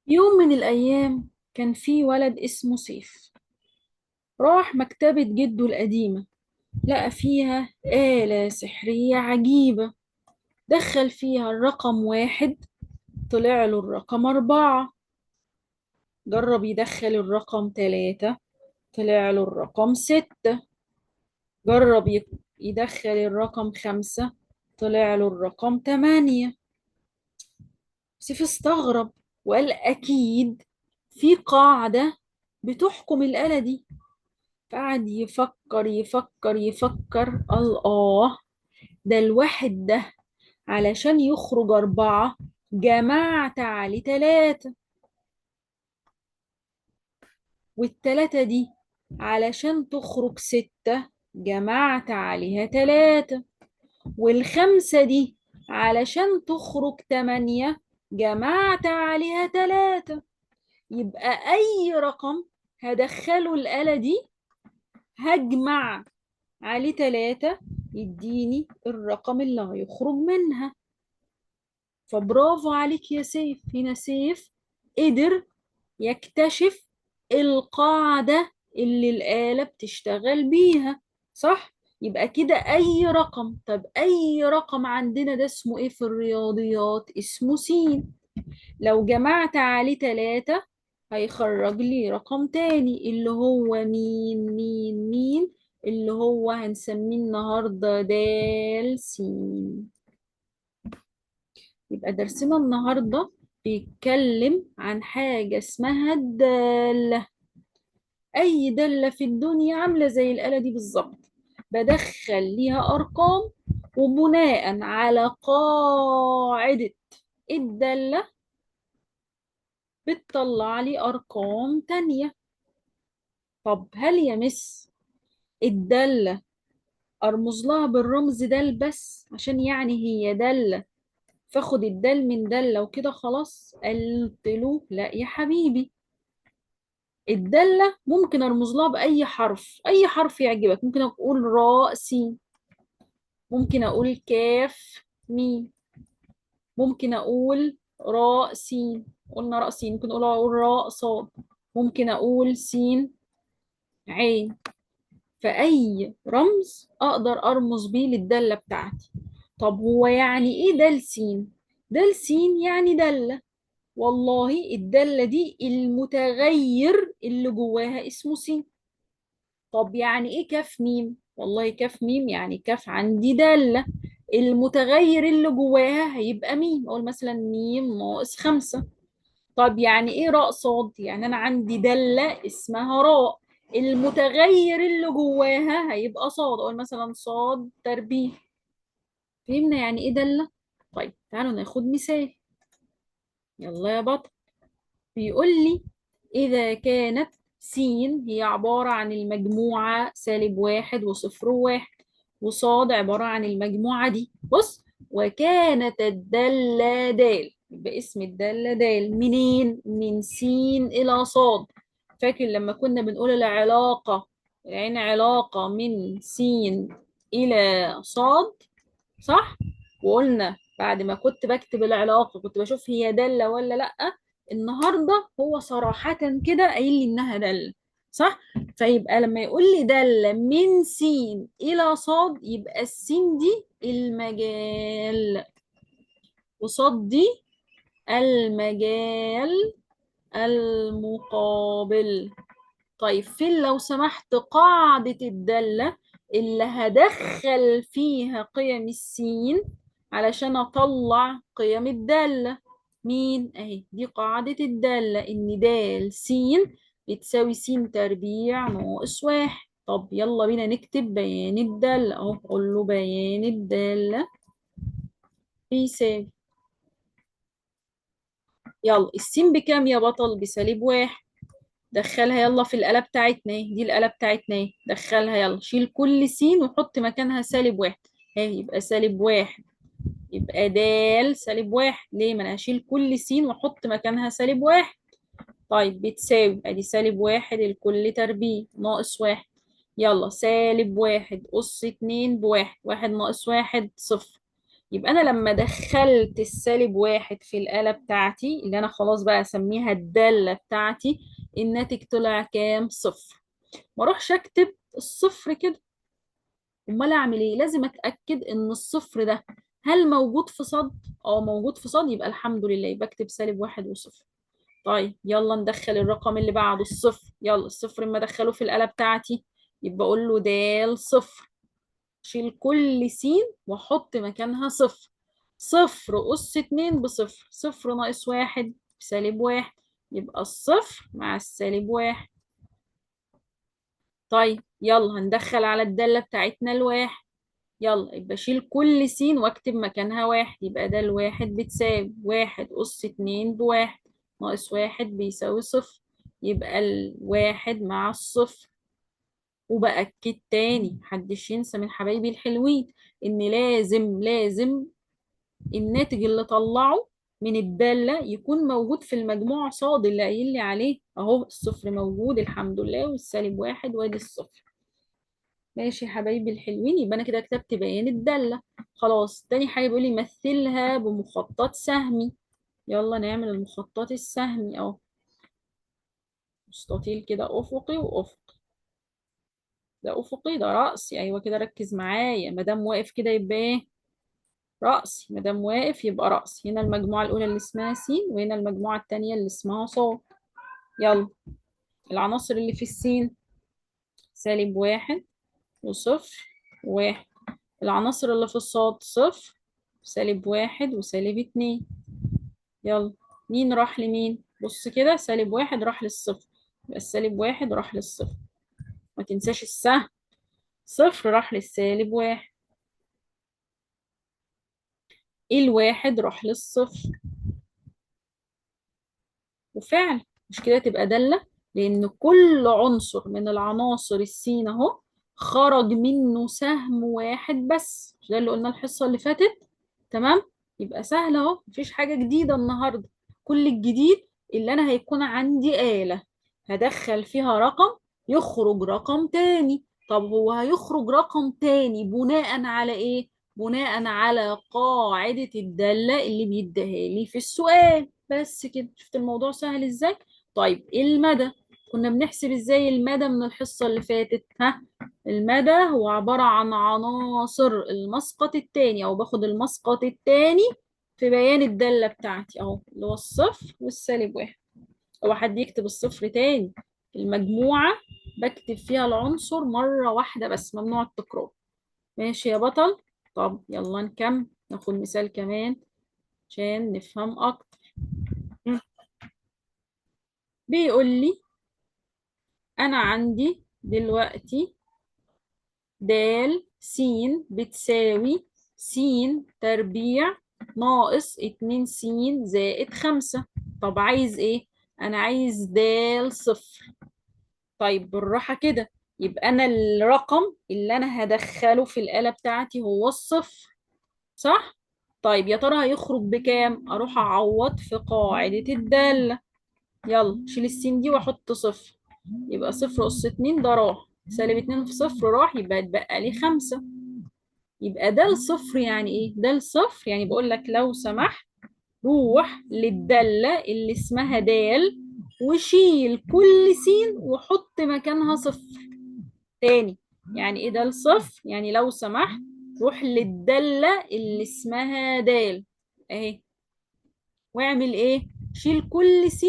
يوم من الأيام كان في ولد اسمه سيف. راح مكتبة جده القديمة، لقى فيها آلة سحرية عجيبة. دخل فيها الرقم واحد، طلع له الرقم أربعة. جرب يدخل الرقم تلاتة، طلع له الرقم ستة. جرب يدخل الرقم خمسة، طلع له الرقم تمانية. سيف استغرب وقال أكيد في قاعدة بتحكم الآلة دي. فقعد يفكر يفكر يفكر، قال آه، ده الواحد ده علشان يخرج أربعة جمعت عليه تلاتة، والتلاتة دي علشان تخرج ستة جمعت عليها تلاتة، والخمسة دي علشان تخرج تمانية جمعت عليها تلاتة. يبقى أي رقم هدخله الآلة دي هجمع عليه تلاتة يديني الرقم اللي هيخرج منها. فبرافو عليك يا سيف. هنا سيف قدر يكتشف القاعدة اللي الآلة بتشتغل بيها، صح؟ يبقى كده أي رقم. طب أي رقم عندنا ده اسمه إيه في الرياضيات؟ اسمه سين. لو جمعت عليه تلاتة هيخرج لي رقم تاني اللي هو مين مين مين، اللي هو هنسميه النهاردة دال سين. يبقى درسنا النهاردة بيتكلم عن حاجة اسمها الدالة. أي دالة في الدنيا عاملة زي الآلة دي بالظبط، بدخل ليها أرقام وبناء على قاعدة الدالة بتطلع لي أرقام تانية. طب هل يا مس الدالة أرمز لها بالرمز دال بس عشان يعني هي دالة، فاخد الدال من دالة وكده خلاص؟ قلت له لا يا حبيبي، الدالة ممكن أرمز لها بأي حرف، أي حرف يعجبك. ممكن أقول راء سين، ممكن أقول كاف ميم، ممكن أقول راء سين، قلنا راء سين، ممكن أقول راء صاد، ممكن أقول سين عين. فأي رمز أقدر أرمز بيه للدالة بتاعتي. طب هو يعني إيه دال سين؟ دال سين يعني دالة. والله الدالة دي المتغير اللي جواها اسمه سين. طب يعني إيه كاف ميم؟ والله كاف ميم يعني كاف عندي دالة، المتغير اللي جواها هيبقى ميم، أقول مثلا ميم ناقص 5. طب يعني إيه راء صاد؟ يعني أنا عندي دالة اسمها راء، المتغير اللي جواها هيبقى صاد، أقول مثلا صاد تربيع. فهمنا يعني إيه دالة؟ طيب تعالوا ناخد مثال. يلا يا بطل. بيقول لي إذا كانت س هي عبارة عن المجموعة سالب 1 وصفر وواحد، وصاد عبارة عن المجموعة دي، بص، وكانت الدالة دال، يبقى اسم الدالة دال منين؟ من س إلى صاد. فاكر لما كنا بنقول العلاقة، العين علاقة من س إلى صاد، صح؟ وقلنا بعد ما كنت بكتب العلاقة كنت بشوف هي دالة ولا لأ. النهاردة هو صراحة كده قايل لي إنها دالة، صح؟ فيبقى لما يقول لي دالة من س إلى صاد يبقى السين دي المجال وصاد دي المجال المقابل. طيب فين لو سمحت قاعدة الدالة اللي هدخل فيها قيم السين علشان أطلع قيم الدالة؟ مين؟ أهي دي قاعدة الدالة، إن دال س بتساوي س تربيع ناقص 1. طب يلا بينا نكتب بيان الدالة أهو، قول له بيان الدالة بيساوي، يلا السين بكام يا بطل؟ بسالب 1. دخلها يلا في الآلة بتاعتنا اهي، دي الآلة بتاعتنا اهي، دخلها يلا، شيل كل س وحط مكانها سالب 1، اهي يبقى سالب 1، يبقى دال سالب 1. ليه؟ ما انا هشيل كل س واحط مكانها سالب 1. طيب بتساوي ادي سالب 1 الكل تربيع ناقص 1، يلا سالب 1 أس 2 بواحد، 1 ناقص 1 صفر، يبقى أنا لما دخلت السالب واحد في الآلة بتاعتي اللي أنا خلاص بقى أسميها الدالة بتاعتي، الناتج طلع كام؟ صفر. ما أروحش أكتب الصفر كده، أمال أعمل إيه؟ لازم أتأكد إن الصفر ده هل موجود في صاد؟ موجود في صاد، يبقى الحمد لله، يبقى أكتب سالب واحد وصفر. طيب يلا ندخل الرقم اللي بعده الصفر، يلا الصفر اما ادخله في الآلة بتاعتي يبقى اقول له دال صفر، شيل كل س واحط مكانها صفر، صفر أس 2 بصفر، صفر ناقص واحد بسالب واحد، يبقى الصفر مع السالب واحد. طيب يلا هندخل على الدالة بتاعتنا الواحد، يلا يبقى شيل كل س واكتب مكانها واحد، يبقى ده الواحد بتساوي واحد أس 2 بواحد ناقص واحد بيساوي صفر، يبقى الواحد مع الصفر. وبأكد تاني محدش ينسى من حبايبي الحلوين إن لازم الناتج اللي طلعه من الدالة يكون موجود في المجموع صاد اللي قايل لي عليه، أهو الصفر موجود الحمد لله والسالب واحد وادي الصفر. ماشي يا حبايبي الحلوين، يبقى أنا كده كتبت بيان الدالة خلاص. تاني حاجة بيقول لي مثلها بمخطط سهمي، يلا نعمل المخطط السهمي أهو، مستطيل كده أفقي وأفقي، ده أفقي ده رأسي، أيوة كده ركز معايا، ما دام واقف كده يبقى إيه؟ رأسي، ما دام واقف يبقى رأسي. هنا المجموعة الأولى اللي اسمها س وهنا المجموعة التانية اللي اسمها ص. يلا العناصر اللي في السين سالب واحد وصفر وواحد، العناصر اللي في الصاد صفر سالب واحد وسالب اتنين. يلا مين راح لمين؟ بص كده سالب واحد راح للصفر، يبقى السالب واحد راح للصفر، ما تنساش السهم، صفر راح للسالب واحد، الواحد راح للصفر. وفعلا مش كده تبقى دالة، لأن كل عنصر من العناصر السين أهو خرج منه سهم واحد بس، مش ده اللي قلناه الحصة اللي فاتت؟ تمام، يبقى سهل أهو، مفيش حاجة جديدة النهاردة. كل الجديد اللي أنا هيكون عندي آلة هدخل فيها رقم يخرج رقم تاني. طب هو هيخرج رقم تاني بناء على إيه؟ بناء على قاعدة الدالة اللي بيديها لي في السؤال. بس كده، شفت الموضوع سهل إزاي؟ طيب المدى كنا بنحسب إزاي المدى من الحصة اللي فاتت؟ ها، المدى هو عبارة عن عناصر المسقط التاني، أو باخد المسقط التاني في بيان الدالة بتاعتي أهو، اللي هو الصفر والسالب واحد. أو حد يكتب الصفر تاني، المجموعة بكتب فيها العنصر مرة واحدة بس، ممنوع التكرار. ماشي يا بطل؟ طب يلا نكمل، ناخد مثال كمان عشان نفهم أكتر. بيقول لي أنا عندي دلوقتي د س بتساوي س تربيع ناقص 2 س زائد 5. طب عايز إيه؟ أنا عايز د صفر. طيب بالراحة كده، يبقى أنا الرقم اللي أنا هدخله في الآلة بتاعتي هو الصفر، صح؟ طيب يا ترى هيخرج بكام؟ أروح أعوض في قاعدة الدالة. يلا شيل السين دي وأحط صفر، يبقى صفر أس 2 ده راح، سالب 2 في صفر راح، يبقى اتبقى لي 5. يبقى ده الصفر يعني إيه؟ ده الصفر يعني بقول لك لو سمحت روح للدالة اللي اسمها دال وشيل كل س وحط مكانها صفر. تاني يعني ايه دال صفر؟ يعني لو سمحت روح للدالة اللي اسمها دال اهي، واعمل ايه؟ شيل كل س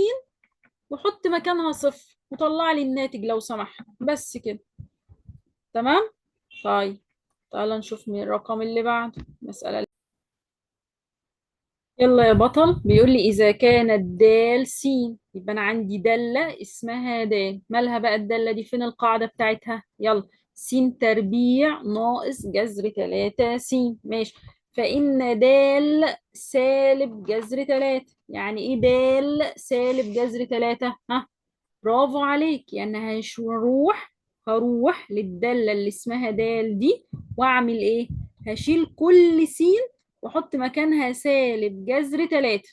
وحط مكانها صفر وطلع لي الناتج لو سمحت، بس كده. تمام؟ طيب تعالى نشوف مين الرقم اللي بعده، مسألة. يلا يا بطل، بيقول لي إذا كانت دال س، يبقى أنا عندي دالة اسمها دال، مالها بقى الدالة دي؟ فين القاعدة بتاعتها؟ يلا س تربيع ناقص جذر 3 س، ماشي. فإن دال سالب جذر 3، يعني إيه دال سالب جذر 3؟ ها، برافو عليك، يعني هروح للدالة اللي اسمها دال دي وأعمل إيه؟ هشيل كل س واحط مكانها سالب جذر 3.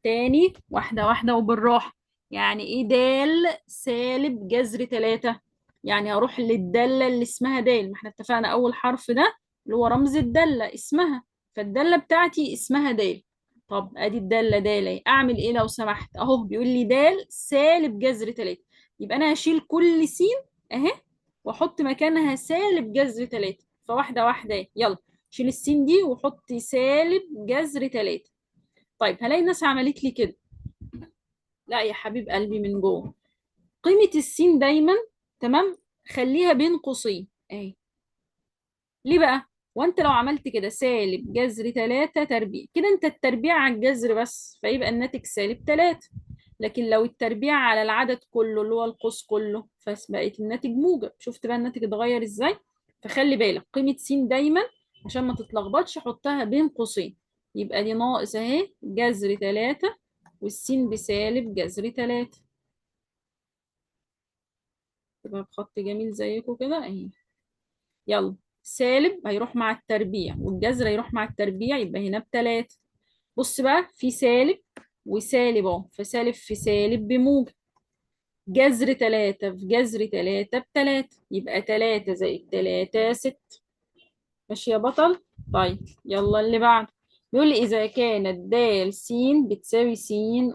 تاني واحدة واحدة وبالراحة، يعني ايه دال سالب جذر 3؟ يعني هروح للدالة اللي اسمها دال، ما احنا اتفقنا اول حرف ده اللي هو رمز الدالة اسمها، فالدالة بتاعتي اسمها دال. طب ادي الدالة دال اهي، اعمل ايه لو سمحت؟ اهو بيقول لي دال سالب جذر 3، يبقى انا هشيل كل س اهي واحط مكانها سالب جذر 3. فواحدة واحدة اهي، يلا شيل السين دي وحط سالب جذر 3. طيب هلاقي الناس عملت لي كده، لا يا حبيب قلبي، من جوه قيمة السين دايما، تمام، خليها بين قوسين اهي. ليه بقى؟ وانت لو عملت كده سالب جذر 3 تربيع كده، انت التربيع على الجذر بس، فيبقى الناتج سالب 3. لكن لو التربيع على العدد كله اللي هو القوس كله، فبقت الناتج موجب. شفت بقى الناتج اتغير ازاي؟ فخلي بالك قيمة س دايما عشان ما تتلخبطش حطها بين قوسين، يبقى دي ناقص اهي جذر 3 والسين بسالب جذر 3. تبقى بخط جميل زيكم كده اهي. يلا سالب هيروح مع التربيع والجذر هيروح مع التربيع، يبقى هنا ب3. بص بقى في سالب وسالب اهو، فسالب في سالب بموجب، جذر 3 في جذر 3 ب3، يبقى 3 زائد 3 6. ماشي يا بطل؟ طيب يلا اللي بعده بيقول لي إذا كانت د س بتساوي س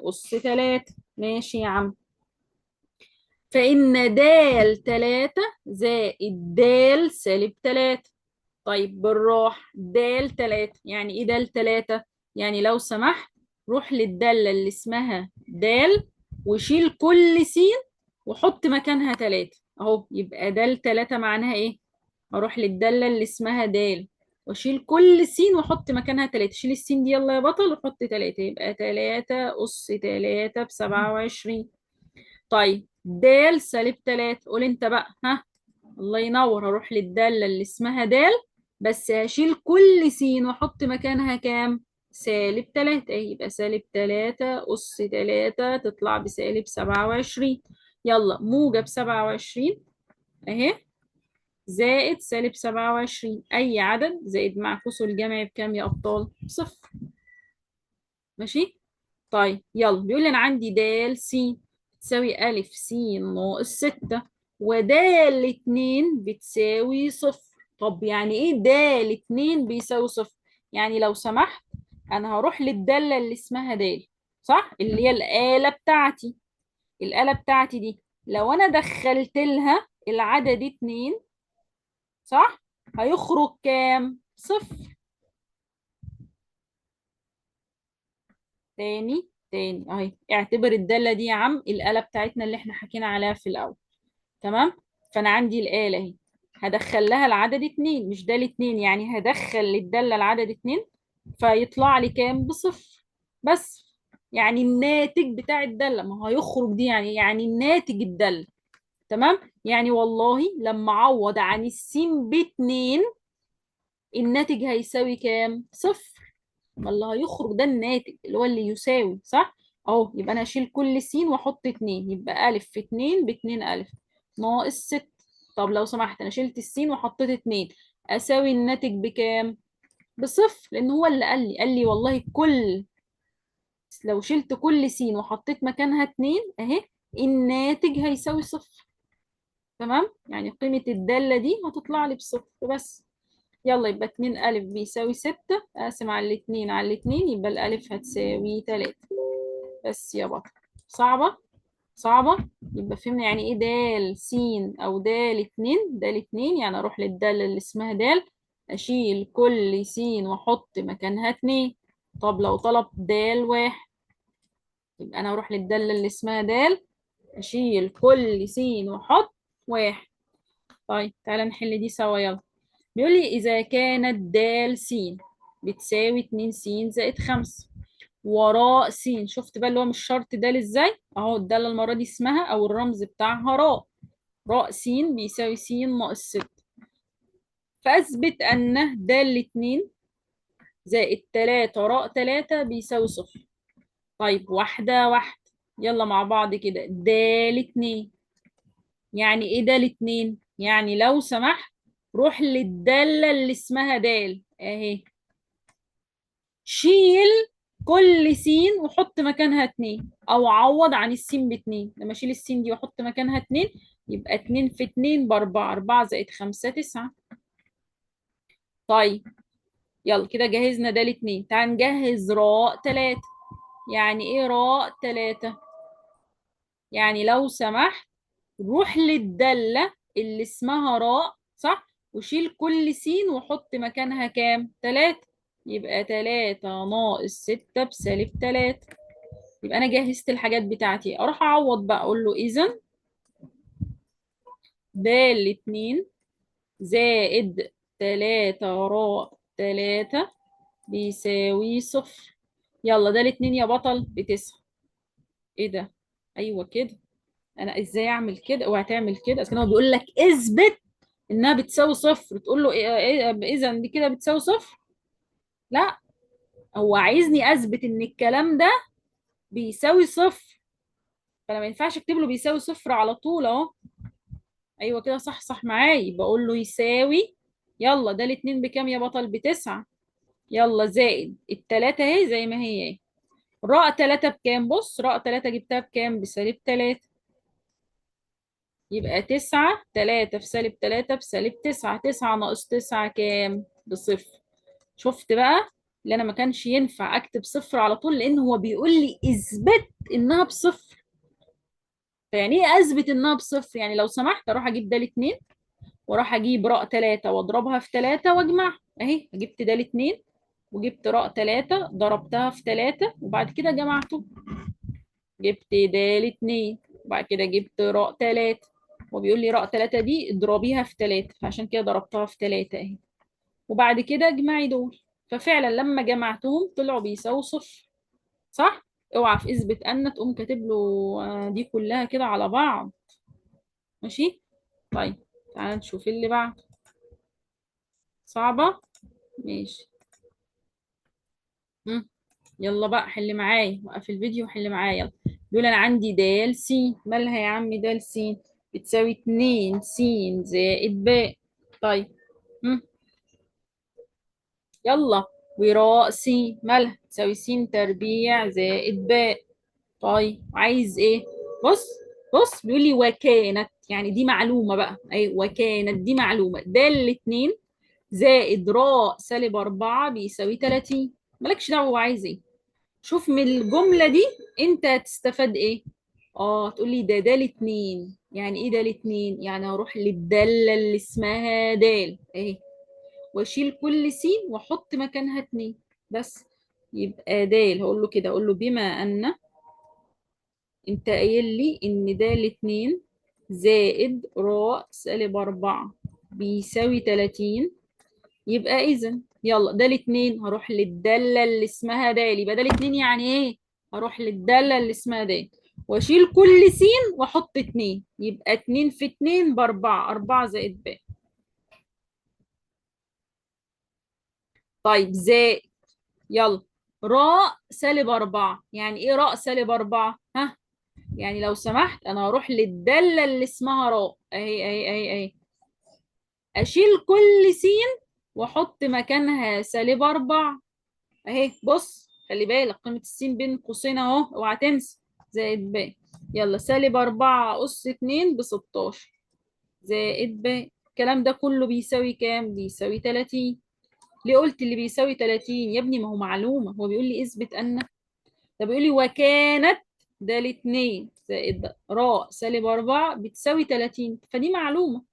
أس 3. ماشي يا عم، فإن د 3 زائد د سالب 3. طيب بالراحة، د 3 يعني إيه د 3؟ يعني لو سمحت روح للدالة اللي اسمها د وشيل كل س وحط مكانها 3 أهو، يبقى د 3 معناها إيه؟ أروح للدالة اللي اسمها د واشيل كل س واحط مكانها 3. شيل السين دي يلا يا بطل وحط 3، يبقى 3 أس 3 ب27. طيب د سالب 3، قول انت بقى، ها الله ينور، هروح للدالة اللي اسمها د بس هشيل كل س واحط مكانها كام؟ سالب 3 اهي، يبقى سالب 3 أس 3 تطلع بسالب 27. يلا موجب 27 اهي زائد سالب 27، أي عدد زائد معكوسه الجمعي بكام يا أبطال؟ صفر. ماشي؟ طيب يلا بيقول لي أنا عندي د س بتساوي أ س ناقص 6 ود 2 بتساوي صفر. طب يعني إيه د 2 بيساوي صفر؟ يعني لو سمحت أنا هروح للدالة اللي اسمها د، صح؟ اللي هي الآلة بتاعتي. الآلة بتاعتي دي لو أنا دخلت لها العدد 2، صح؟ هيخرج كام؟ صفر. تاني تاني اهي، اعتبر الدالة دي يا عم الآلة بتاعتنا اللي احنا حكينا عليها في الأول، تمام؟ فأنا عندي الآلة اهي، هدخل لها العدد 2، مش دال 2، يعني هدخل للدالة العدد 2 فيطلع لي كام؟ بصفر بس. يعني الناتج بتاع الدالة، ما هو هيخرج دي يعني الناتج الدالة، تمام؟ يعني والله لما اعوض عن السين ب2 الناتج هيساوي كام؟ صفر. ما اللي هيخرج ده الناتج اللي هو اللي يساوي، صح؟ اهو يبقى انا اشيل كل س واحط 2، يبقى أ في 2 ب2 أ ناقص 6. طب لو سمحت انا شلت السين وحطيت 2، اساوي الناتج بكام؟ بصفر، لان هو اللي قال لي والله كل لو شلت كل س وحطيت مكانها 2 اهي الناتج هيساوي صفر، تمام؟ يعني قيمة الدالة دي هتطلع لي بصفر بس. يلا يبقى 2 أ بيساوي 6، أقسم على الاتنين على الاتنين، يبقى الألف هتساوي 3 بس يا بطل. صعبة؟ صعبة؟ يبقى فهمنا يعني إيه د س أو د 2. د 2 يعني أروح للدالة اللي اسمها د، أشيل كل س وأحط مكانها 2. طب لو طلب د 1، يبقى أنا أروح للدالة اللي اسمها د، أشيل كل س وأحط 1. طيب تعالى نحل دي سوا. يلا بيقول لي إذا كانت د س بتساوي 2 س زائد 5 وراء س، شفت بقى اللي هو مش شرط د ازاي؟ اهو الدالة المرة دي اسمها أو الرمز بتاعها راء، راء س بيساوي س ناقص 6، فأثبت أن د 2 زائد 3 راء 3 بيساوي صفر. طيب واحدة واحدة يلا مع بعض كده. د 2 يعني ايه د 2؟ يعني لو سمحت روح للدالة اللي اسمها د اهي، شيل كل س وحط مكانها 2، او عوض عن السين ب2. لما اشيل السين دي واحط مكانها 2 يبقى 2 في 2 ب4، 4 زائد 5 9. طيب يلا كده جهزنا د 2، تعال نجهز راء 3. يعني ايه راء 3؟ يعني لو سمحت روح للدالة اللي اسمها راء، صح؟ وشيل كل س وحط مكانها كام؟ 3. يبقى 3 ناقص 6 بسالب 3. يبقى أنا جهزت الحاجات بتاعتي. أروح أعوض بقى، أقول له إذن د 2 زائد 3 راء 3 بيساوي 0. يلا د 2 يا بطل ب9. إيه ده؟ أيوه كده. أنا إزاي أعمل كده؟ أوعى تعمل كده، أصل هو بيقول لك اثبت إنها بتساوي 0، تقول له إيه إذن دي كده بتساوي 0؟ لا، هو عايزني أثبت إن الكلام ده بيساوي 0، فأنا ما ينفعش أكتب له بيساوي 0 على طول أهو. أيوه كده صح، صح معايا. بقول له يساوي، يلا ده الاتنين بكام يا بطل؟ ب9. يلا زائد التلاتة أهي زي ما هي أهي. راء 3 بكام؟ بص راء 3 جبتها بكام؟ بسالب 3. يبقى 9، 3 في سالب 3 بسالب 9، 9 ناقص 9 كام؟ ب0. شفت بقى اللي أنا ما كانش ينفع أكتب 0 على طول، لأن هو بيقول لي اثبت إنها ب0. فيعني إيه أثبت إنها ب0؟ يعني لو سمحت أروح أجيب د 2 وأروح أجيب راء 3 وأضربها في 3 وأجمعها. أهي جبت د 2 وجبت راء 3 ضربتها في 3 وبعد كده جمعته. جبت د 2 وبعد كده جبت راء 3، وبيقول لي راء 3 دي اضربيها في 3، فعشان كده ضربتها في 3 اهي، وبعد كده اجمعي دول. ففعلا لما جمعتهم طلعوا بيساووا 0، صح؟ اوعى في اثبت ان تقوم كاتب له دي كلها كده على بعض، ماشي؟ طيب تعالى نشوف اللي بعده. صعبة؟ ماشي. يلا بقى حل معايا، وقف الفيديو وحل معايا. يلا بيقول انا عندي د س، مالها يا عم د س؟ بتساوي 2 س زائد باء. طيب يلا وراء س مالها؟ تساوي س تربيع زائد باء. طيب عايز ايه؟ بص بص بيقول لي وكانت، يعني دي معلومة بقى، اي وكانت دي معلومة، د 2 زائد راء سالب 4 بيساوي 30. مالكش دعوة هو عايز ايه، شوف من الجملة دي انت هتستفاد ايه. تقول لي ده د 2، يعني ايه د 2؟ يعني هروح للدالة اللي اسمها د اهي، واشيل كل س واحط مكانها 2 بس، يبقى د. هقول له كده، هقول له بما ان انت قايل لي ان د 2 زائد راء سالب 4 بيساوي 30، يبقى اذا يلا د 2 هروح للدالة اللي اسمها د، يبقى د 2 يعني ايه؟ هروح للدالة اللي اسمها د واشيل كل س واحط 2، يبقى 2 في 2 ب4، 4 زائد ب. طيب زائد يلا راء سالب 4، يعني ايه راء سالب 4؟ ها؟ يعني لو سمحت انا هروح للدالة اللي اسمها راء اهي اهي اهي اهي، اشيل كل س واحط مكانها سالب 4 اهي. بص خلي بالك قيمة السين بين قوسين اهو، اوعى تنسى، زائد ب. يلا سالب 4 أس 2 ب16 زائد ب. الكلام ده كله بيساوي كام؟ بيساوي 30. ليه قلت اللي بيساوي 30؟ يا ابني ما هو معلومة، هو بيقول لي اثبت أن، ده بيقول لي وكانت د 2 زائد راء سالب 4 بتساوي 30، فدي معلومة.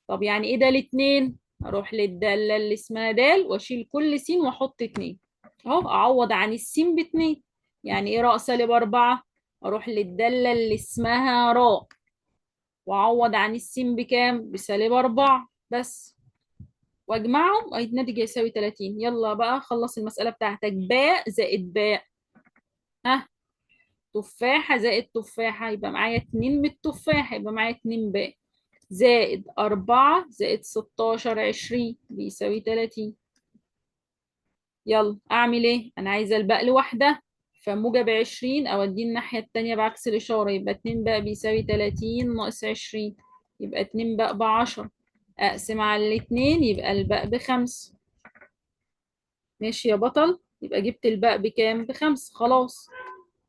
طب يعني ايه د 2؟ اروح للدالة اللي اسمها د واشيل كل س واحط 2 اهو، اعوض عن السين ب2. يعني ايه راء سالب 4؟ اروح للدالة اللي اسمها راء واعوض عن السين بكام؟ بسالب 4 بس، واجمعهم الناتج يساوي 30. يلا بقى خلص المسألة بتاعتك. باء زائد باء، ها، تفاحة زائد تفاحة، يبقى معايا 2 من التفاحة، يبقى معايا 2 باء زائد 4 زائد 16 20 بيساوي 30. يلا أعمل إيه؟ أنا عايزة الباء لوحدها، فموجب 20 أوديه الناحية التانية بعكس الإشارة، يبقى 2 باء بيساوي 30 ناقص 20، يبقى 2 باء ب10، أقسم على الاتنين يبقى الباء ب5. ماشي يا بطل، يبقى جبت الباء بكام؟ ب5. خلاص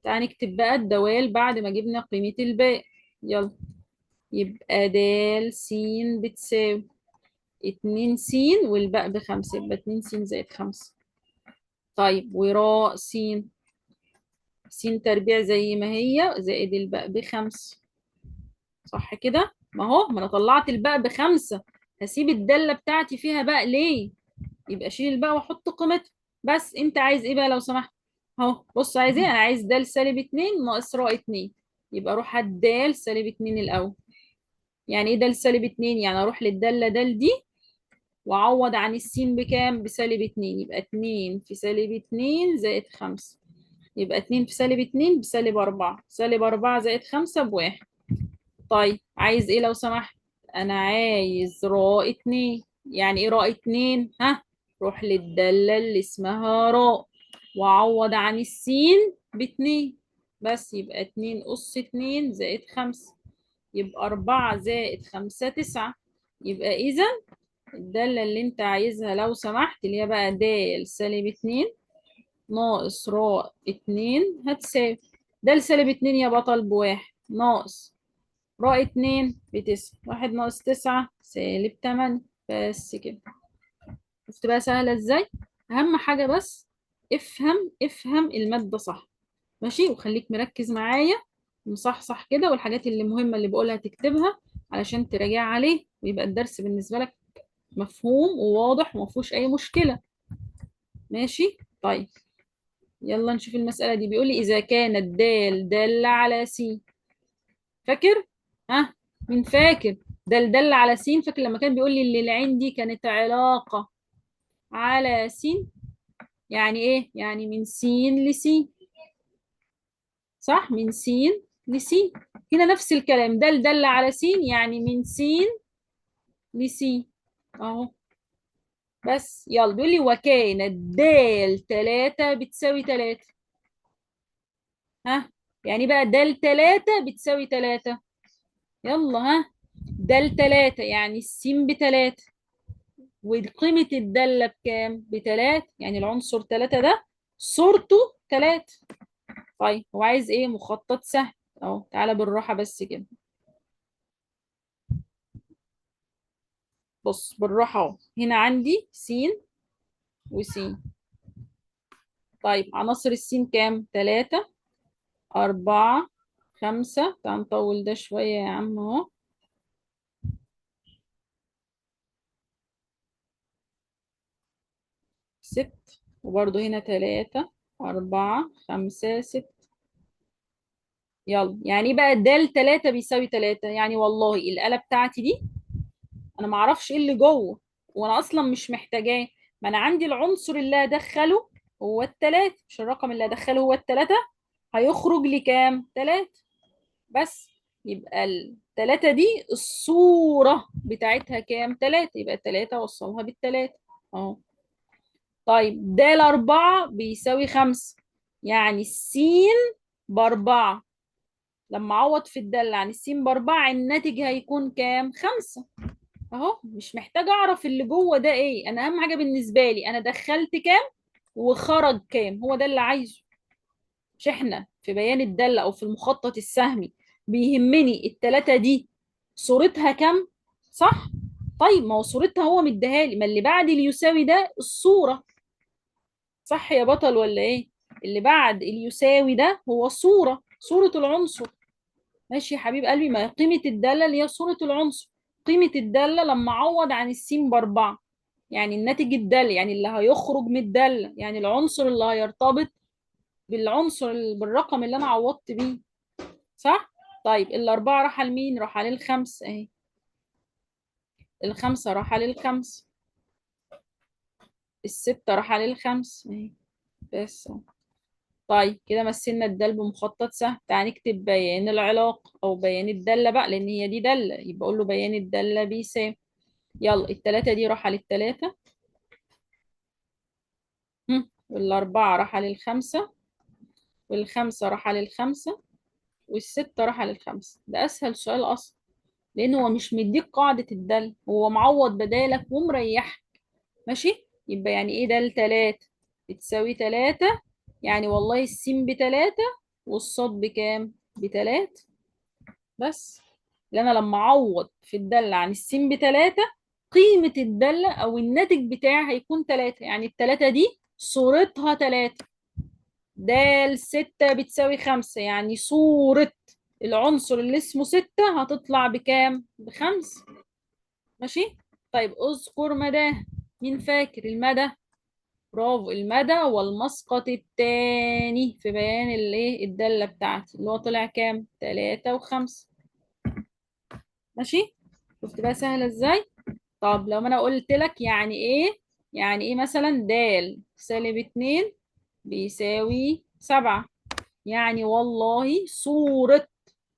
تعالى نكتب بقى الدوال بعد ما جبنا قيمة الباء. يلا يبقى د س بتساوي 2 س والباء ب5، يبقى 2 س زائد 5. طيب وراء س، س تربيع زي ما هي زائد الباء ب5، صح كده؟ ما هو ما انا طلعت الباء ب5، هسيب الدالة بتاعتي فيها باء ليه؟ يبقى اشيل الباء واحط قيمتها. بس انت عايز ايه بقى لو سمحت؟ اهو بص، عايز ايه؟ انا عايز د سالب 2 ناقص راء 2، يبقى اروح على د سالب 2 الاول. يعني ايه د سالب 2؟ يعني اروح للدالة د دي واعوض عن السين بكام؟ بسالب 2، يبقى 2 في سالب 2 زائد 5، يبقى 2 في سالب 2 بسالب 4، سالب 4 زائد 5 ب1. طيب عايز ايه لو سمحت؟ انا عايز راء 2. يعني ايه راء 2؟ ها، روح للدالة اللي اسمها راء وعوض عن السين ب2 بس، يبقى 2 أس 2 زائد 5، يبقى 4 زائد 5 9. يبقى إذا الدالة اللي أنت عايزها لو سمحت اللي هي بقى د سالب 2 ناقص راء 2 هتساوي د سالب 2 يا بطل ب1 ناقص راء 2 ب9، 1 ناقص 9 سالب 8. بس كده. شفت بقى سهلة ازاي؟ أهم حاجة بس افهم المادة صح، ماشي؟ وخليك مركز معايا مصحصح كده، والحاجات اللي مهمة اللي بقولها تكتبها علشان تراجع عليه، ويبقى الدرس بالنسبة لك مفهوم وواضح ومفهوش أي مشكلة، ماشي؟ طيب يلا نشوف المسألة دي. بيقول لي إذا كانت د دالة على س، فاكر؟ ها، مين فاكر؟ د دالة على س، فاكر لما كان بيقول لي اللي العين دي كانت علاقة على س؟ يعني إيه؟ يعني من س لس، صح؟ من س لس. هنا نفس الكلام، د دالة على س يعني من س لس أهو. بس يلا بيقول لي وكانت د 3 بتساوي 3. ها، يعني بقى د 3 بتساوي 3. يلا ها، د 3 يعني السين ب3، وقيمة الدالة بكام؟ ب3، يعني العنصر 3 ده صورته 3. طيب هو عايز ايه؟ مخطط سهل اهو، تعالى بالراحة بس كده. بص بالراحة اهو، هنا عندي س وس. طيب عناصر السين كام؟ 3 4 5. تعال نطول ده شوية يا عم اهو. 6، وبرضو هنا 3 4 5 6. يلا يعني ايه بقى د 3 بيساوي 3؟ يعني والله الآلة بتاعتي دي أنا معرفش إيه اللي جوه، وأنا أصلا مش محتاجاه، ما أنا عندي العنصر اللي هدخله هو التلاتة، مش الرقم اللي هدخله هو التلاتة، هيخرج لي كام؟ 3 بس. يبقى التلاتة دي الصورة بتاعتها كام؟ 3، يبقى التلاتة وصلها بالتلاتة أهو. طيب د 4 بيساوي 5، يعني السين ب4، لما أعوض في الدالة عن السين ب4 الناتج هيكون كام؟ 5 أهو. مش محتاجة أعرف اللي جوه ده إيه، أنا أهم حاجة بالنسبة لي أنا دخلت كام وخرج كام، هو ده اللي عايزه. مش إحنا في بيان الدالة أو في المخطط السهمي بيهمني التلاتة دي صورتها كام، صح؟ طيب ما هو صورتها هو مديها لي، ما اللي بعد اللي يساوي ده الصورة، صح يا بطل ولا إيه؟ اللي بعد اللي يساوي ده هو صورة، صورة العنصر. ماشي يا حبيب قلبي، ما قيمة الدالة اللي هي صورة العنصر، قيمة الدالة لما أعوض عن السين ب4، يعني الناتج الدالة، يعني اللي هيخرج من الدالة، يعني العنصر اللي هيرتبط بالعنصر بالرقم اللي أنا عوضت بيه، صح؟ طيب ال4 راح لمين؟ راح للخمسة أهي، ال5 راح للخمسة، ال6 راح للخمسة أهي بس أهو. طيب كده مثلنا الدال بمخطط سهل. تعالى نكتب بيان العلاقة أو بيان الدالة بقى، لأن هي دي دالة، يبقى أقول له بيان الدالة بيساوي، يلا التلاتة دي راحة للتلاتة، والأربعة راحة للخمسة، والخمسة راحة للخمسة، والستة راحة للخمسة. ده أسهل سؤال أصلا، لأن هو مش مديك قاعدة الدالة، هو معوض بدالك ومريحك. ماشي، يبقى يعني إيه دال 3 بتساوي 3؟ يعني والله السين ب3 والصاد بكام؟ ب3 بس. لأن أنا لما أعوض في الدالة عن السين ب3 قيمة الدالة أو الناتج بتاعي هيكون 3، يعني التلاتة دي صورتها 3. د 6 بتساوي 5، يعني صورة العنصر اللي اسمه 6 هتطلع بكام؟ ب5. ماشي؟ طيب اذكر مداه. مين فاكر المدى؟ برافو، المدى والمسقط الثاني في بيان الايه؟ الدالة بتاعتي اللي هو طلع كام؟ 3 و5. ماشي؟ شفت بقى سهلة ازاي؟ طب لو ما انا قلت لك يعني ايه؟ يعني ايه مثلا د سالب 2 بيساوي 7، يعني والله صورة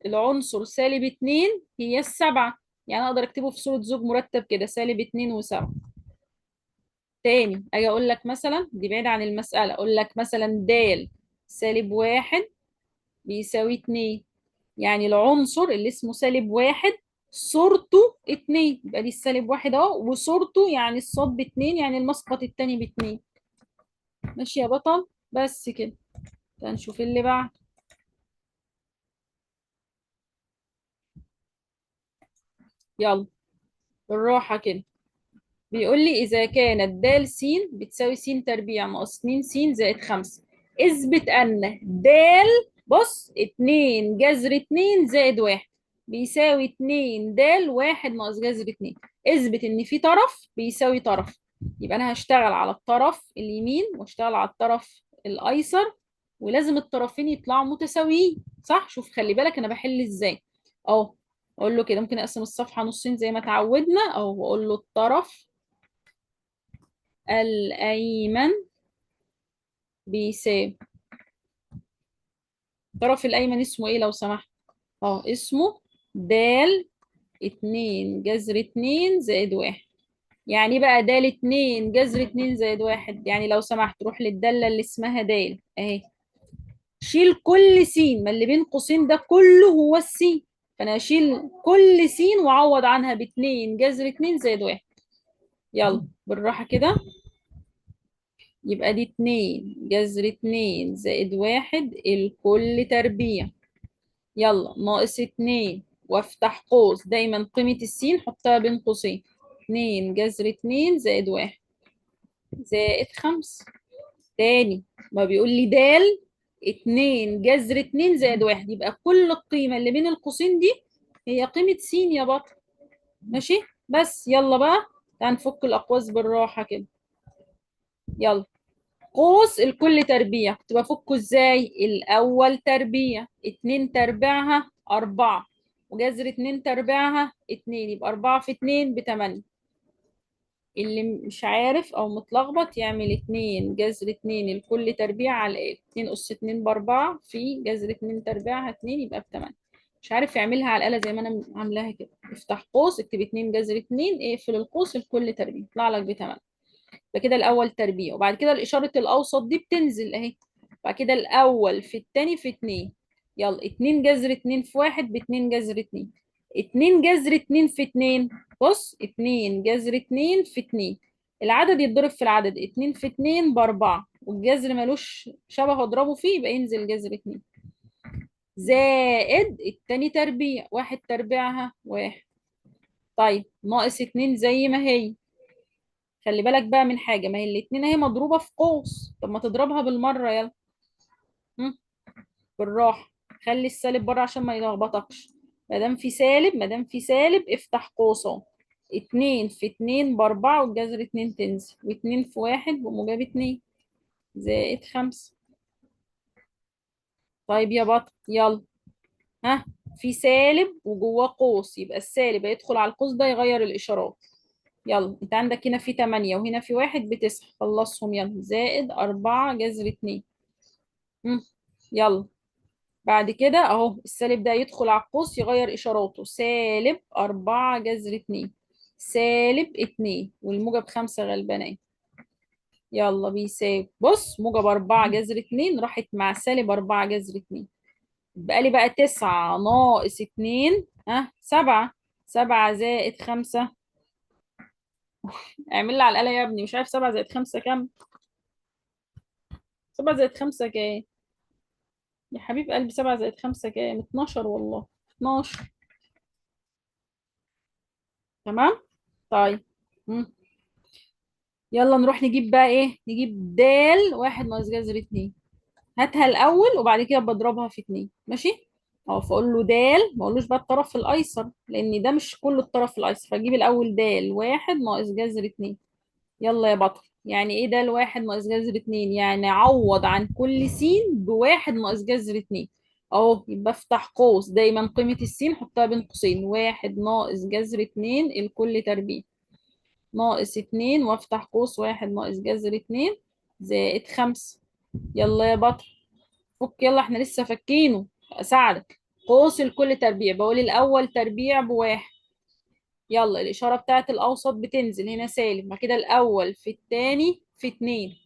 العنصر سالب 2 هي ال7، يعني اقدر اكتبه في صورة زوج مرتب كده سالب 2 و7. تاني اجي اقول لك مثلا، دي بعيد عن المسألة، اقول لك مثلا د سالب 1 بيساوي 2، يعني العنصر اللي اسمه سالب 1 صورته 2، يبقى دي السالب 1 اهو، وصورته يعني الصاد باتنين، يعني المسقط التاني باتنين. ماشي يا بطل؟ بس كده. تعال نشوف اللي بعد. يلا بالراحة كده. بيقول لي إذا كانت د س بتساوي س تربيع ناقص 2 س زائد 5، اثبت أن د بص 2 جذر 2 زائد 1 بيساوي 2 د 1 ناقص جذر 2. اثبت إن في طرف بيساوي طرف، يبقى أنا هشتغل على الطرف اليمين واشتغل على الطرف الأيسر، ولازم الطرفين يطلعوا متساويين، صح؟ شوف خلي بالك أنا بحل إزاي. أهو أقول له كده، ممكن أقسم الصفحة نصين زي ما اتعودنا، أهو وأقول له الطرف الأيمن بيساوي الطرف الأيمن اسمه إيه لو سمحت؟ أهو اسمه د 2 جذر 2 زائد 1. يعني إيه بقى د 2 جذر 2 زائد 1؟ يعني لو سمحت روح للدالة اللي اسمها د أهي، شيل كل س، ما اللي بين قوسين ده كله هو الس، فأنا هشيل كل س وأعوض عنها باتنين جذر 2 زائد 1. يلا بالراحة كده، يبقى دي 2 جذر 2 زائد 1 الكل تربيع، يلا ناقص 2 وافتح قوس، دايما قيمة السين حطها بين قوسين، 2 جذر 2 زائد 1 زائد 5. تاني ما بيقول لي د 2 جذر 2 زائد 1، يبقى كل القيمة اللي بين القوسين دي هي قيمة س يا بطل. ماشي؟ بس يلا بقى تعال نفك الأقواس بالراحة كده. يلا قوس الكل تربيع، كنت بفكه ازاي؟ الأول تربيع، 2 تربيعها 4، وجذر 2 تربيعها 2، يبقى 4 في 2 بتمانية. اللي مش عارف أو متلخبط يعمل 2 جذر 2 الكل تربيع على الآلة، 2 أس 2 ب4 في جذر 2 تربيعها 2 يبقى ب8. مش عارف يعملها على الآلة زي ما أنا عاملاها كده، افتح قوس اكتب 2 جذر 2 اقفل القوس الكل تربيع، يطلع لك ب8. يبقى كده الأول تربيع، وبعد كده الإشارة الأوسط دي بتنزل أهي، بعد كده الأول في التاني في 2، يلا 2 جذر 2 في 1 باتنين جذر 2، 2 جذر 2 في 2، بص 2 جذر 2 في 2، العدد يتضرب في العدد، 2 في 2 ب4، والجذر ملوش شبه اضربه فيه يبقى ينزل جذر 2، زائد التاني تربيع، 1 تربيعها 1، طيب ناقص 2 زي ما هي. خلي بالك بقى من حاجة، ما هي الاتنين اهي مضروبة في قوس، طب ما تضربها بالمرة يلا. بالراحة، خلي السالب بره عشان ما يلخبطكش، ما دام في سالب، ما دام في سالب افتح قوس اهو، 2 في 2 ب4 والجذر 2 تنزل، واتنين في 1 بموجب 2 زائد 5. طيب يا بطل يلا، ها في سالب وجواه قوس، يبقى السالب هيدخل على القوس ده يغير الإشارات. يلا انت عندك هنا في 8 وهنا في 1 ب9، خلصهم يلا، زائد 4 جذر 2. يلا بعد كده اهو السالب ده يدخل على القوس يغير اشاراته، سالب 4 جذر 2 سالب 2 والموجب 5 غلبانه. يلا بيساوي، بص موجب 4 جذر 2 راحت مع سالب 4 جذر 2، بقى لي بقى 9 ناقص 2، ها 7، 7 زائد 5، اعمل لي على الآلة يا ابني، مش عارف 7 زائد 5 كام؟ 7 زائد 5 كام؟ يا حبيب قلبي 7 زائد 5 كام؟ 12 والله، 12. تمام؟ طيب مم. يلا نروح نجيب بقى ايه، نجيب د واحد ناقص جذر اتنين. هاتها الاول وبعد كده بضربها في اتنين، ماشي. اهو، فاقول له د، ما اقولوش بقى الطرف الايسر لان ده مش كله الطرف الايسر، فاجيب الاول د واحد ناقص جذر اتنين. يلا يا بطل، يعني ايه د واحد ناقص جذر اتنين؟ يعني عوض عن كل س بواحد ناقص جذر اتنين. اهو، يبقى افتح قوس، دايما قيمة السين حطها بين قوسين، واحد ناقص جذر اتنين الكل تربيع ناقص اتنين، وافتح قوس واحد ناقص جذر اتنين زائد 5. يلا يا بطل فك، يلا احنا لسه فكينه، اساعدك. قوس الكل تربيع، بقول الاول تربيع بواحد، يلا الاشاره بتاعت الاوسط بتنزل هنا سالب، ما كده الاول في التاني في اتنين،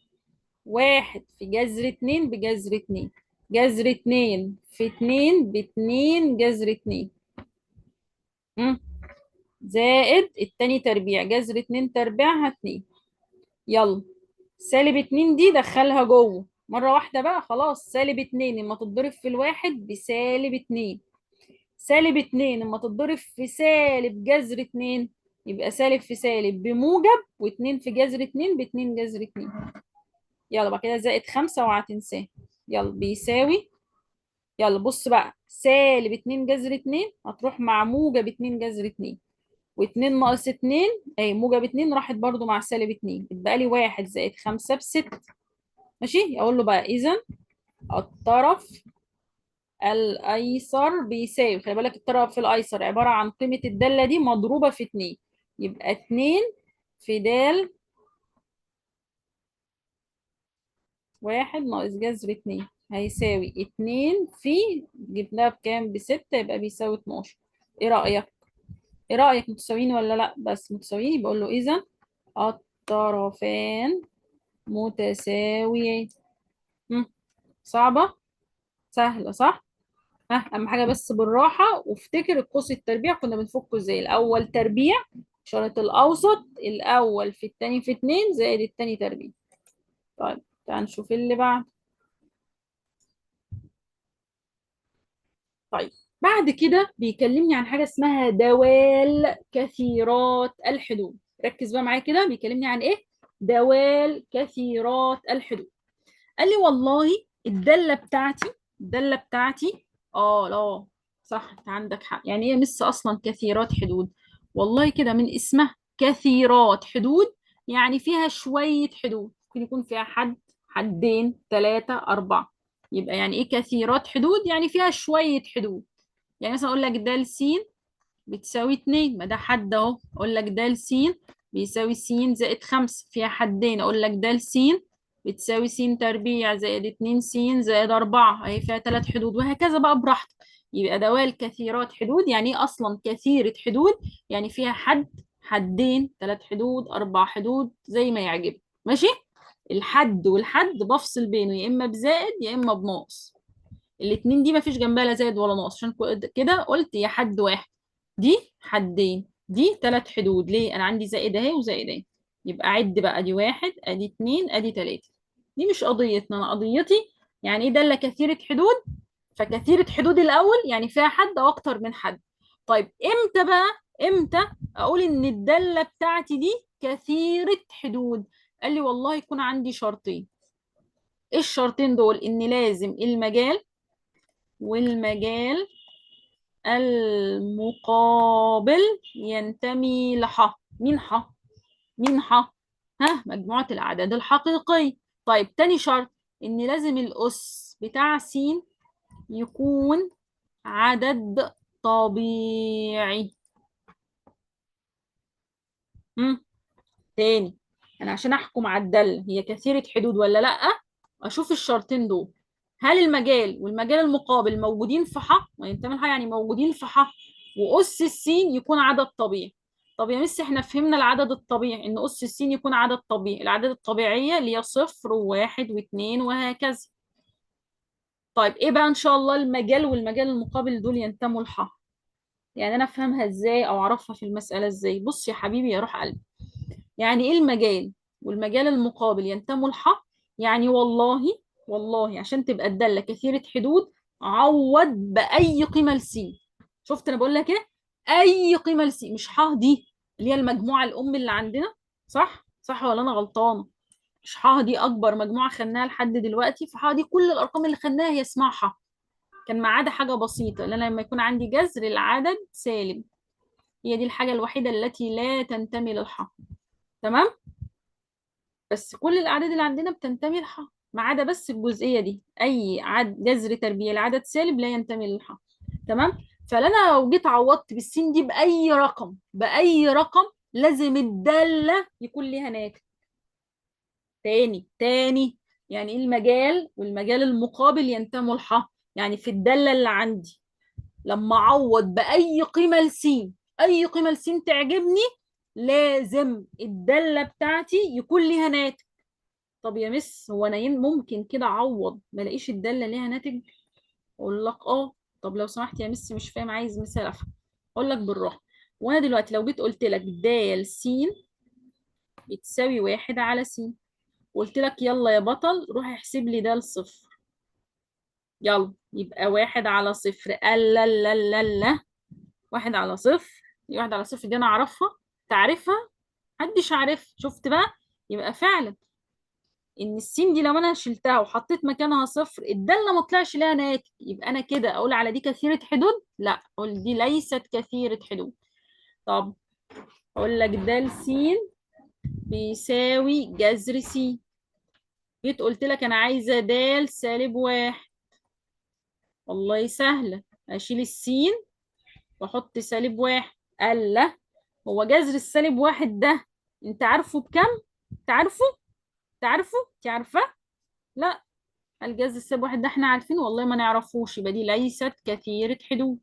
واحد في جذر اتنين بجذر اتنين، جذر اتنين في اتنين باتنين جذر اتنين، زائد التاني تربيع جذر اتنين تربيعها اتنين. يلا سالب اتنين دي دخلها جوه مرة واحدة بقى، خلاص سالب اتنين اما تتضرب في الواحد بسالب اتنين، سالب اتنين اما تتضرب في سالب جذر اتنين يبقى سالب في سالب بموجب، واتنين في جذر اتنين باتنين جذر اتنين. يلا بعد كده زائد 5 اوعى تنساه. يلا بيساوي، يلا بص بقى سالب اتنين جذر اتنين هتروح مع موجب اتنين جذر اتنين، واتنين ناقص اتنين اهي موجب اتنين راحت برضو مع سالب اتنين، اتبقى لي واحد زائد 5 بست. ماشي، اقول له بقى اذا الطرف الايسر بيساوي، خلي بالك الطرف الايسر عباره عن قيمه الداله دي مضروبه في 2، يبقى 2 في د واحد ناقص جذر اتنين هيساوي اتنين في جبناها بكام؟ ب6، يبقى بيساوي 12. ايه رأيك؟ ايه رأيك متساويين ولا لا؟ بس متساويين، يبقى اقول له اذا الطرفان متساويين. صعبة؟ سهلة صح؟ ها، اهم حاجة بس بالراحة، وافتكر القوس التربيع كنا بنفكه ازاي. الأول تربيع إشارة الأوسط، الأول في التاني في 2 زائد التاني تربيع. طيب تعال نشوف اللي بعد. طيب بعد كده بيكلمني عن حاجة اسمها دوال كثيرات الحدود. ركز بقى معايا كده، بيكلمني عن ايه؟ دوال كثيرات الحدود. قال لي والله الدالة بتاعتي، الدالة بتاعتي لا صح انت عندك حق. يعني ايه مس اصلا كثيرات حدود؟ والله كده من اسمها كثيرات حدود، يعني فيها شوية حدود، ممكن يكون فيها حد، حدين، 3، 4. يبقى يعني ايه كثيرات حدود؟ يعني فيها شوية حدود. يعني مثلا اقول لك د س بتساوي 2، ما ده حد اهو. اقول لك د س بيساوي س زائد 5، فيها حدين. اقول لك د س بتساوي س تربيع زائد 2 س زائد 4، اهي فيها 3 حدود، وهكذا بقى براحتك. يبقى دوال كثيرات حدود يعني ايه اصلا كثيرة حدود؟ يعني فيها حد، حدين، 3 حدود، 4 حدود، زي ما يعجبك. ماشي؟ الحد والحد بفصل بينه يا اما بزائد يا اما بناقص، الاتنين دي مفيش جنبها لا زائد ولا ناقص، عشان كده قلت يا حد واحد، دي حدين، دي 3 حدود. ليه؟ انا عندي زائد اهي وزائد اهي، يبقى عد بقى، ادي 1 ادي 2 ادي 3. دي مش قضيتنا، انا قضيتي يعني ايه دالة كثيرة حدود؟ فكثيرة حدود الاول يعني فيها حد او اكتر من حد. طيب امتى بقى، امتى اقول ان الدالة بتاعتي دي كثيرة حدود؟ قال لي والله يكون عندي شرطين. ايه الشرطين دول؟ ان لازم المجال والمجال المقابل ينتمي لح. مين ح؟ مين ح؟ ها، مجموعة الأعداد الحقيقية. طيب تاني شرط إن لازم الأس بتاع س يكون عدد طبيعي. تاني، أنا عشان أحكم على الدالة هي كثيرة حدود ولا لأ، أشوف الشرطين دول. هل المجال والمجال المقابل موجودين في ح؟ وينتمي لح يعني موجودين في ح، وأس السين يكون عدد طبيعي. طب يا مس احنا فهمنا العدد الطبيعي ان أس السين يكون عدد طبيعي، الأعداد الطبيعية اللي هي 0 و1 و2 وهكذا. طيب ايه بقى ان شاء الله المجال والمجال المقابل دول ينتموا لح؟ يعني انا افهمها ازاي او اعرفها في المسألة ازاي؟ بص يا حبيبي يا روح قلبي، يعني ايه المجال والمجال المقابل ينتموا لح؟ يعني والله والله عشان تبقى الدالة كثيرة حدود عوض بأي قيمة لسين. شفت انا بقول لك ايه؟ اي قيمة لسين، مش ح دي اللي هي المجموعة الام اللي عندنا، صح؟ صح ولا انا غلطانة؟ مش ح دي اكبر مجموعة خدناها لحد دلوقتي، فح دي كل الارقام اللي خدناها هي اسمها ح، كان ما عدا حاجة بسيطة، لان لما يكون عندي جذر العدد سالب، هي دي الحاجة الوحيدة التي لا تنتمي للح. تمام؟ بس كل الاعداد اللي عندنا بتنتمي لح، ما عدا بس الجزئية دي، اي جذر تربيع العدد سالب لا ينتمي للح. تمام؟ فانا لو جيت عوضت بالسين دي باي رقم، باي رقم، لازم الدالة يكون ليها ناتج. تاني تاني، يعني ايه المجال والمجال المقابل ينتموا لح؟ يعني في الدالة اللي عندي لما اعوض باي قيمة لسين، اي قيمة لسين تعجبني، لازم الدالة بتاعتي يكون ليها ناتج. طب يا مس هو انا ممكن كده اعوض ما الاقيش الدالة ليها ناتج؟ اقول لك اه. طب لو سمحت يا مس مش فاهم، عايز مثال افهم. اقول لك بالراحة، وانا دلوقتي لو جيت قلت لك د س بتساوي 1 على س، وقلت لك يلا يا بطل روح احسب لي د صفر، يلا يبقى 1 على 0، لا لا لا لا، 1 على 0، دي 1 على 0 دي انا اعرفها، تعرفها؟ محدش عارفها. شفت بقى؟ يبقى فعلا ان السين دي لو انا شلتها وحطيت مكانها 0 الدالة ما طلعش لها ناتج، يبقى انا كده اقول على دي كثيرة حدود؟ لا، اقول دي ليست كثيرة حدود. طب اقول لك د س بيساوي جذر س، جيت قلت لك انا عايزه د سالب 1، والله سهلة، اشيل السين واحط سالب 1. قال لا، هو جذر السالب 1 ده انت عارفه بكام؟ تعرفه؟ تعرفه؟ انت عارفه؟ لا، الجذر السالب 1 ده احنا عارفينه؟ والله ما نعرفوش، يبقى دي ليست كثيرة حدود.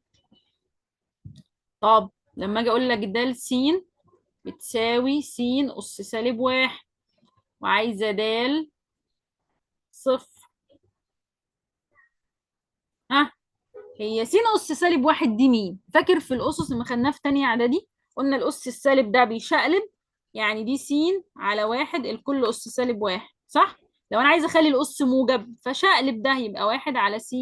طب لما اجي اقول لك د س بتساوي س اس سالب 1 وعايزه د 0، ها هي س اس سالب 1 دي مين؟ فاكر في الاسس اللي خدناها في تانية اعدادي قلنا الاس السالب ده بيشقلب، يعني دي س على 1 الكل اس سالب 1، صح؟ لو انا عايزه اخلي الاس موجب فشقلب ده يبقى 1 على س،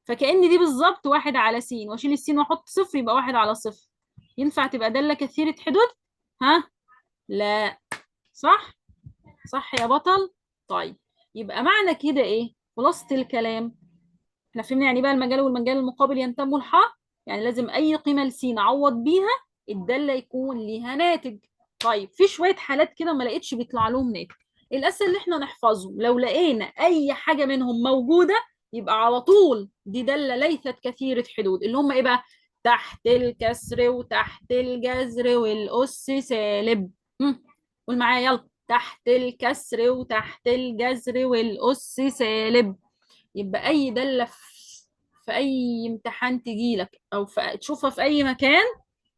فكأن دي بالظبط 1 على س، واشيل السين واحط 0 يبقى 1 على 0. ينفع تبقى دالة كثيرة حدود؟ ها؟ لا، صح؟ صح يا بطل؟ طيب يبقى معنى كده ايه؟ خلاصة الكلام احنا فهمنا يعني بقى المجال والمجال المقابل ينتموا لح، يعني لازم اي قيمة لس نعوض بيها الدالة يكون ليها ناتج. طيب في شوية حالات كده ما لقيتش بيطلع لهم ناتج، الاسهل اللي احنا نحفظه لو لقينا اي حاجة منهم موجودة يبقى على طول دي دالة ليست كثيرة حدود، اللي هم ايه بقى؟ تحت الكسر وتحت الجذر والأس سالب. قول معايا يلا، تحت الكسر وتحت الجذر والأس سالب. يبقى أي دالة في أي امتحان تجيلك أو تشوفها في أي مكان،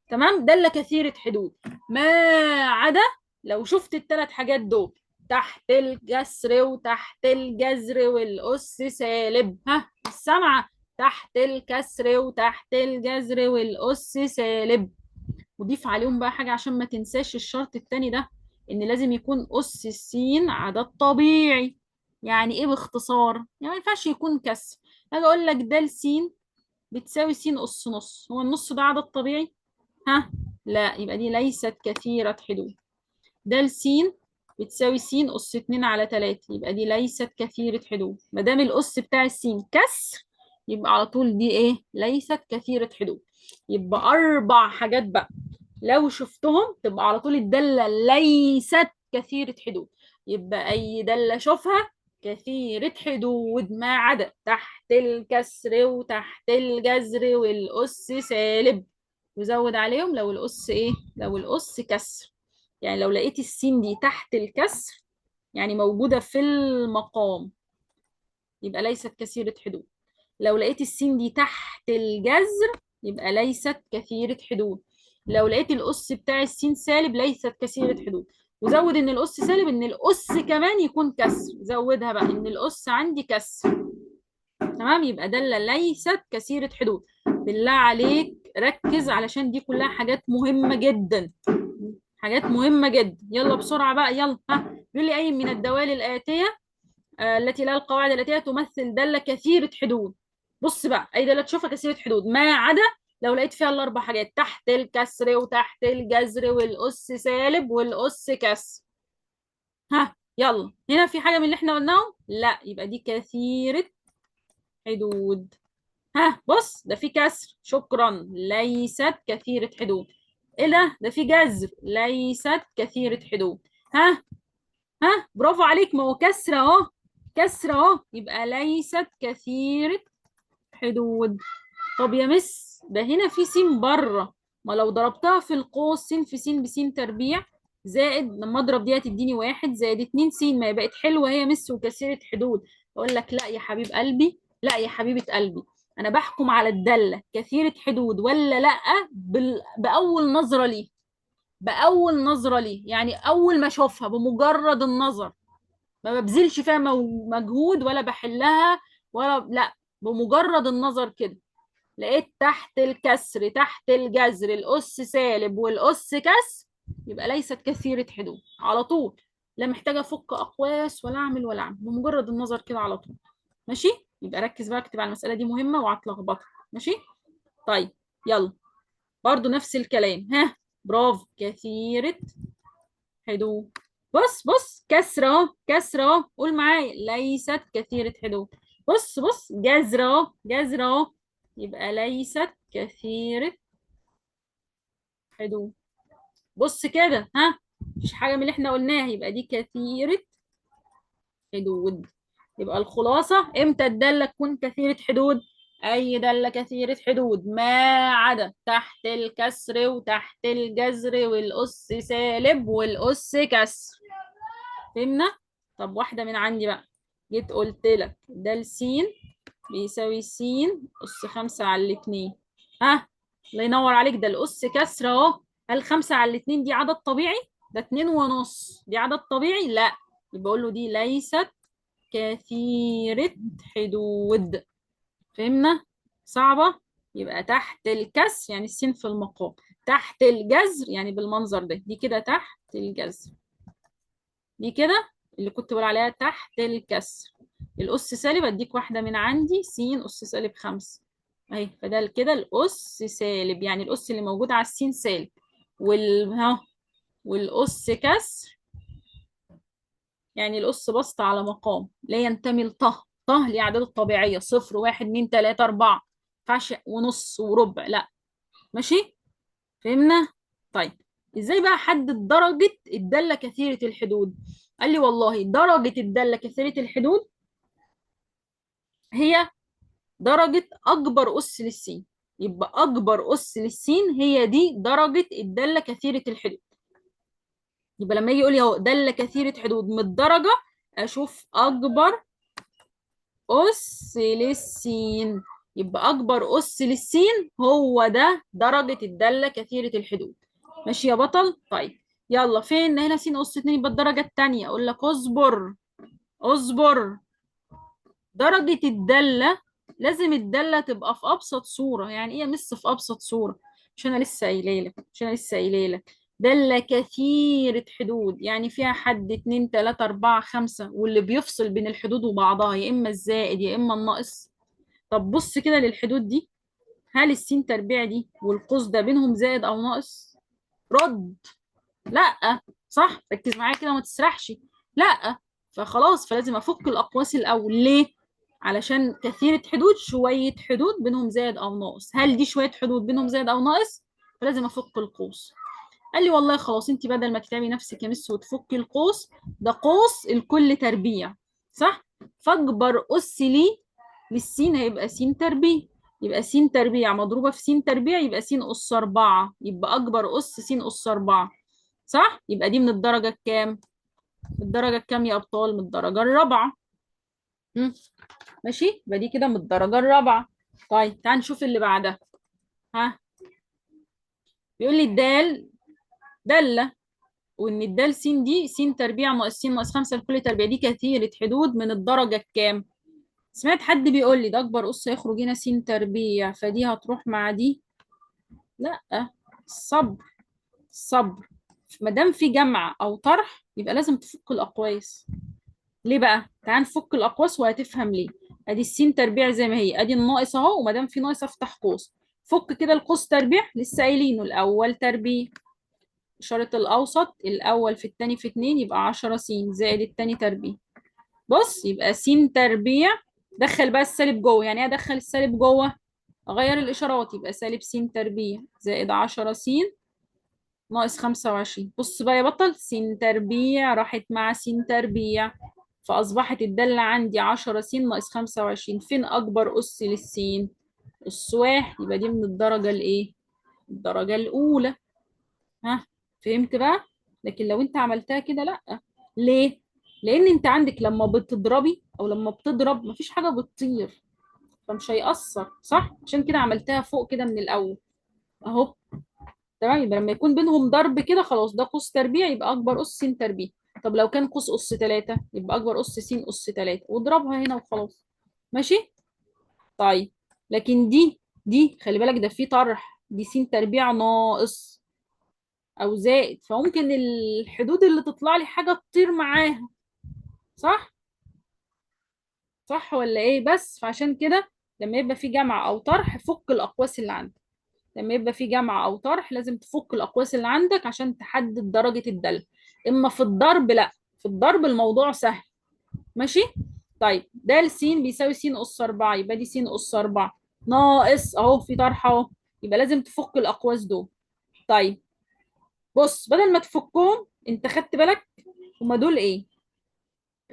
تمام، دالة كثيرة حدود، ما عدا لو شفت الثلاث حاجات دول، تحت الكسر وتحت الجذر والأس سالب. ها السامعة؟ تحت الكسر وتحت الجذر والأس سالب. وضيف عليهم بقى حاجة عشان ما تنساش الشرط التاني ده، إن لازم يكون أس السين عدد طبيعي. يعني إيه باختصار؟ يعني ما ينفعش يكون كسر. أجي أقول لك د س بتساوي س أس نص، هو النص ده عدد طبيعي؟ ها؟ لا، يبقى دي ليست كثيرة حدود. د س بتساوي س أس 2 على 3، يبقى دي ليست كثيرة حدود. ما دام الأس بتاع السين كسر يبقى على طول دي إيه؟ ليست كثيرة حدود. يبقى 4 حاجات بقى لو شفتهم تبقى على طول الدالة ليست كثيرة حدود. يبقى أي دالة شوفها كثيرة حدود ما عدا تحت الكسر وتحت الجذر والأس سالب، وزود عليهم لو الأس إيه؟ لو الأس كسر. يعني لو لقيت السين دي تحت الكسر يعني موجودة في المقام يبقى ليست كثيرة حدود. لو لقيت السين دي تحت الجذر يبقى ليست كثيرة حدود. لو لقيت الأس بتاع السين سالب ليست كثيرة حدود. وزود إن الأس سالب، إن الأس كمان يكون كسر، زودها بقى إن الأس عندي كسر، تمام؟ يبقى دالة ليست كثيرة حدود. بالله عليك ركز علشان دي كلها حاجات مهمة جدا، حاجات مهمة جدا. يلا بسرعة بقى، يلا. ها، بيقول لي أي من الدوال الآتية التي لها القواعد الآتية تمثل دالة كثيرة حدود. بص بقى، أي دالة تشوفها كثيرة حدود ما عدا لو لقيت فيها الاربع حاجات، تحت الكسر وتحت الجذر والاس سالب والاس كسر. ها يلا، هنا في حاجة من اللي احنا قلناهم؟ لا، يبقى دي كثيرة حدود. ها بص، ده في كسر، شكرا، ليست كثيرة حدود. ايه ده؟ ده في جذر، ليست كثيرة حدود. ها ها، برافو عليك، ما هو كسر اهو، كسر اهو، يبقى ليست كثيرة حدود. طب يا مس، ده هنا في س بره، ما لو ضربتها في القوس س في س بس تربيع زائد، لما اضرب دي هتديني 1 زائد 2 س، ما هي بقت حلوة هي مس وكثيرة حدود. اقول لك لا يا حبيب قلبي، لا يا حبيبة قلبي، انا بحكم على الدالة كثيرة حدود ولا لا بأول نظرة ليه، بأول نظرة ليه، يعني أول ما أشوفها بمجرد النظر، ما ببذلش فيها مجهود ولا بحلها ولا لا، بمجرد النظر كده لقيت تحت الكسر تحت الجذر الأس سالب والأس كسر، يبقى ليست كثيرة حدود على طول، لا محتاجة أفك أقواس ولا أعمل ولا أعمل، بمجرد النظر كده على طول. ماشي؟ يبقى ركز بقى، اكتب على المسألة دي مهمة وهتلخبطك. ماشي؟ طيب يلا، برضو نفس الكلام. ها برافو، كثيرة حدود. بص بص، كسرة اهو، كسرة اهو، قول معايا ليست كثيرة حدود. بص بص، جذر اهو، جذر اهو، يبقى ليست كثيرة حدود. بص كده، ها مفيش حاجة من اللي احنا قلناها، يبقى دي كثيرة حدود. يبقى الخلاصة، امتى الدالة تكون كثيرة حدود؟ أي دالة كثيرة حدود ما عدا تحت الكسر وتحت الجذر والأس سالب والأس كسر. فهمنا؟ طب واحدة من عندي بقى، جيت قلت لك ده س بيساوي س أس 5 على 2. ها الله ينور عليك، ده الأس كسر أهو. هل 5 على 2 دي عدد طبيعي؟ ده 2.5، دي عدد طبيعي؟ لا، يبقى أقول له دي ليست كثيرة حدود. فهمنا؟ صعبة؟ يبقى تحت الكسر يعني السين في المقام، تحت الجذر يعني بالمنظر ده، دي كده تحت الجذر، دي كده اللي كنت بقول عليها تحت الكسر. الأس سالب أديك واحدة من عندي، س أس سالب 5 أهي، فده كده الأس سالب، يعني الأس اللي موجود على السين سالب، والأس كسر يعني الأس بسط على مقام لا ينتمي لطه، طه ليه أعداد الطبيعية 0 1 2 3 4، ما ينفعش ونص وربع، لا. ماشي؟ فهمنا؟ طيب ازاي بقى احدد درجة الدالة كثيرة الحدود؟ قال لي والله درجة الدالة كثيرة الحدود هي درجة أكبر أس للسين، يبقى أكبر أس للسين هي دي درجة الدالة كثيرة الحدود. يبقى لما يجي يقول لي اهو دالة كثيرة حدود من الدرجة، أشوف أكبر أس للسين، يبقى أكبر أس للسين هو ده درجة الدالة كثيرة الحدود. ماشي يا بطل؟ طيب يلا، فين هنا س أس 2 يبقى الدرجة التانية. أقول لك اصبر اصبر، درجة الدالة لازم الدالة تبقى في أبسط صورة. يعني إيه يا مس في أبسط صورة؟ مش أنا لسه قايلة لك، مش أنا لسه قايلة لك دالة كثيرة حدود، يعني فيها حد 2 3 4 5، واللي بيفصل بين الحدود وبعضها يا إما الزائد يا إما الناقص. طب بص كده للحدود دي، هل السين تربيع دي والقوس ده بينهم زائد أو ناقص؟ رد، لا، صح؟ ركز معايا كده وما تسرحش. لا، فخلاص، فلازم أفك الأقواس الأول. ليه؟ علشان كثيرة حدود، شوية حدود بينهم زائد أو ناقص. هل دي شوية حدود بينهم زائد أو ناقص؟ فلازم أفك القوس. قال لي والله خلاص، انت بدل ما تتعبي نفسك يا مس وتفكي القوس ده، قوس الكل تربيع، صح؟ فاكبر اس ليه للسين هيبقى س تربيع، يبقى س تربيع مضروبة في س تربيع يبقى س أس 4، يبقى أكبر أس س أس 4، صح؟ يبقى دي من الدرجة الكام؟ من الدرجة الكام يا أبطال؟ من الدرجة الرابعة. ماشي؟ يبقى دي كده من الدرجة الرابعة. طيب تعال نشوف اللي بعدها. ها، بيقول لي الدال دالة، وإن الدال س دي س تربيع ناقص س ناقص 5 لكل تربيع، دي كثيرة حدود من الدرجة الكام؟ سمعت حد بيقول لي ده أكبر أس يخرج هنا س تربيع، فدي هتروح مع دي. لا، صبر صبر، ما دام في جمع أو طرح يبقى لازم تفك الأقواس. ليه بقى؟ تعال نفك الأقواس وهتفهم ليه. أدي السين تربيع زي ما هي، أدي الناقص أهو، وما دام في ناقص أفتح قوس، فك كده القوس تربيع، لسه قايلينه الاول تربيع، إشارة الأوسط الأول في التاني في 2 يبقى 10 س زائد التاني تربيع. بص يبقى س تربيع، دخل بقى السالب جوه، يعني ايه ادخل السالب جوه؟ اغير الاشارات، يبقى سالب س تربيع زائد 10 س ناقص 25. بص بقى يا بطل، س تربيع راحت مع س تربيع، فأصبحت الدالة عندي 10 س ناقص 25. فين أكبر أس للسين؟ أس 1، يبقى دي من الدرجة الإيه؟ الدرجة الأولى. ها فهمت بقى؟ لكن لو أنت عملتها كده لأ. ليه؟ لأن أنت عندك لما بتضربي أو لما بتضرب مفيش حاجة بتطير، فمش هيأثر، صح؟ عشان كده عملتها فوق كده من الأول أهو. تمام، يبقى لما يكون بينهم ضرب كده خلاص ده قوس تربيع يبقى أكبر أس س تربيع. طب لو كان قوس أس 3 يبقى أكبر أس س أس 3، واضربها هنا وخلاص. ماشي؟ طيب لكن دي خلي بالك ده في طرح، دي س تربيع ناقص أو زائد، فممكن الحدود اللي تطلع لي حاجة تطير معاها، صح؟ صح ولا إيه؟ بس فعشان كده لما يبقى في جمع أو طرح فك الأقواس اللي عندك. لما يبقى في جمع أو طرح لازم تفك الأقواس اللي عندك عشان تحدد درجة الدالة. إما في الضرب لا، في الضرب الموضوع سهل. ماشي؟ طيب د س بيساوي س أس 4، يبقى دي س أس 4 ناقص أهو في طرح أهو، يبقى لازم تفك الأقواس دول. طيب بص بدل ما تفكهم أنت خدت بالك هما دول إيه؟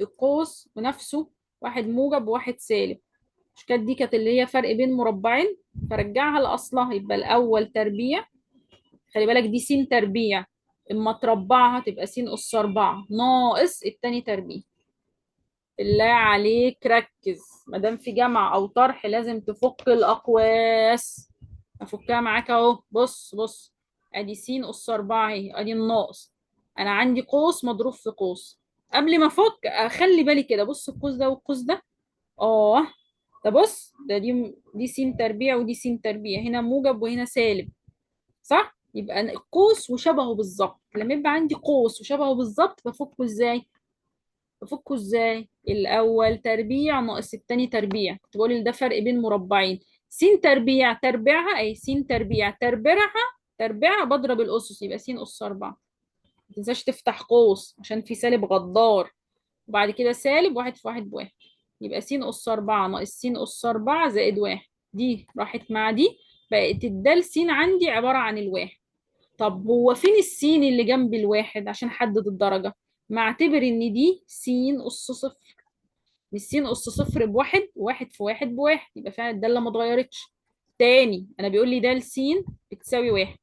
القوس ونفسه واحد موجب وواحد سالب، مش كانت دي كانت اللي هي فرق بين مربعين، فرجعها لأصلها يبقى الأول تربيع، خلي بالك دي س تربيع، اما تربعها تبقى س أس 4 ناقص التاني تربيع. بالله عليك ركز، ما دام في جمع أو طرح لازم تفك الأقواس. أفكها معاك أهو، بص بص أدي س أس 4 أهي، أدي الناقص، أنا عندي قوس مضروب في قوس، قبل ما أفك أخلي بالي كده، بص القوس ده والقوس ده، ده بص ده دي س تربيع ودي س تربيع، هنا موجب وهنا سالب، صح؟ يبقى القوس وشبهه بالظبط. لما يبقى عندي قوس وشبهه بالظبط بفكه ازاي؟ بفكه ازاي؟ الاول تربيع ناقص التاني تربيع، كنت بقول ده فرق بين مربعين، س تربيع تربيعها اي س تربيع تربيعها بضرب الاسس يبقى س اس 4. ما تنساش تفتح قوس عشان في سالب غدار، وبعد كده سالب 1 في 1 بواحد، يبقى س أس 4 ناقص س أس 4 زائد 1، دي راحت مع دي، بقت الدال س عندي عبارة عن الواحد. طب هو فين السين اللي جنب الواحد عشان احدد الدرجة؟ ما اعتبر ان دي س أس 0، مش س أس 0 بواحد، واحد في واحد بواحد، يبقى فعلا الدالة ما اتغيرتش. تاني انا بيقول لي دال س بتساوي 1،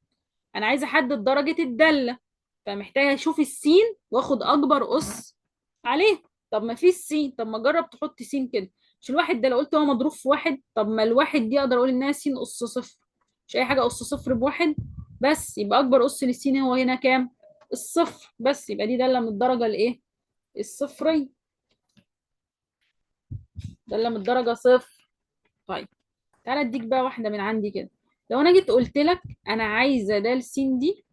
انا عايزة احدد درجة الدالة، فمحتاجة اشوف السين واخد اكبر أس عليه. طب ما فيش س، طب ما جرب تحط س كده، مش الواحد ده لو قلت هو مضروب في 1، طب ما الواحد دي اقدر اقول انها س أس 0، مش اي حاجة أس 0 بواحد بس، يبقى اكبر أس للسين هو هنا كام؟ الصفر بس، يبقى دي دالة من الدرجة الايه؟ الصفرية، دالة من الدرجة 0. طيب تعالى اديك بقى واحدة من عندي كده، لو انا جيت قلت لك انا عايزة د س دي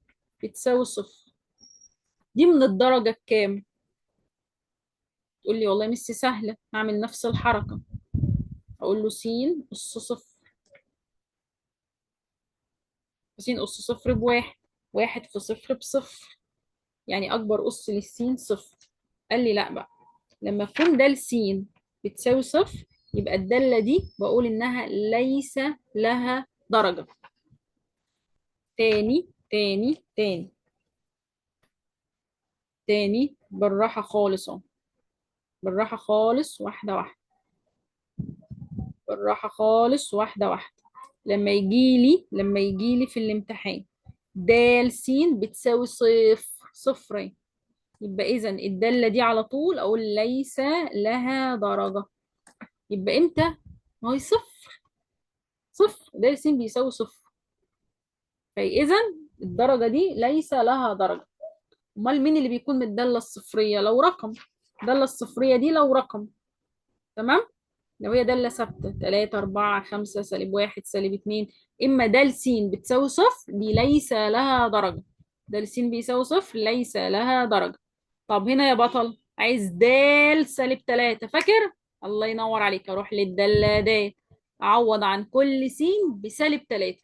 بتساوي 0، دي من الدرجة الكام؟ تقول لي والله ميسي سهلة، هعمل نفس الحركة، أقول له س أس 0، س أس 0 بواحد، واحد في صفر بصفر، يعني أكبر أس للسين 0. قال لي لأ بقى، لما تكون د س بتساوي 0 يبقى الدالة دي بقول إنها ليس لها درجة. تاني تاني تاني تاني، بالراحة خالص أهو، بالراحة خالص، واحدة واحدة، بالراحة خالص، واحدة واحدة. لما يجيلي في الامتحان د س بتساوي 0، صفرين، يبقى إذا الدالة دي على طول أقول ليس لها درجة. يبقى إمتى؟ ما هي 0، 0، د س بيساوي 0، فإذا الدرجة دي ليس لها درجة. أمال مين اللي بيكون من الدالة الصفرية؟ لو رقم، الدالة الصفرية دي لو رقم، تمام؟ لو هي دالة ثابتة 3 4 5 سالب 1 سالب 2، إما د س بتساوي 0 دي ليس لها درجة، د س بيساوي 0 ليس لها درجة. طب هنا يا بطل عايز د سالب 3، فاكر؟ الله ينور عليك، أروح للدالة د، أعوض عن كل س بسالب 3،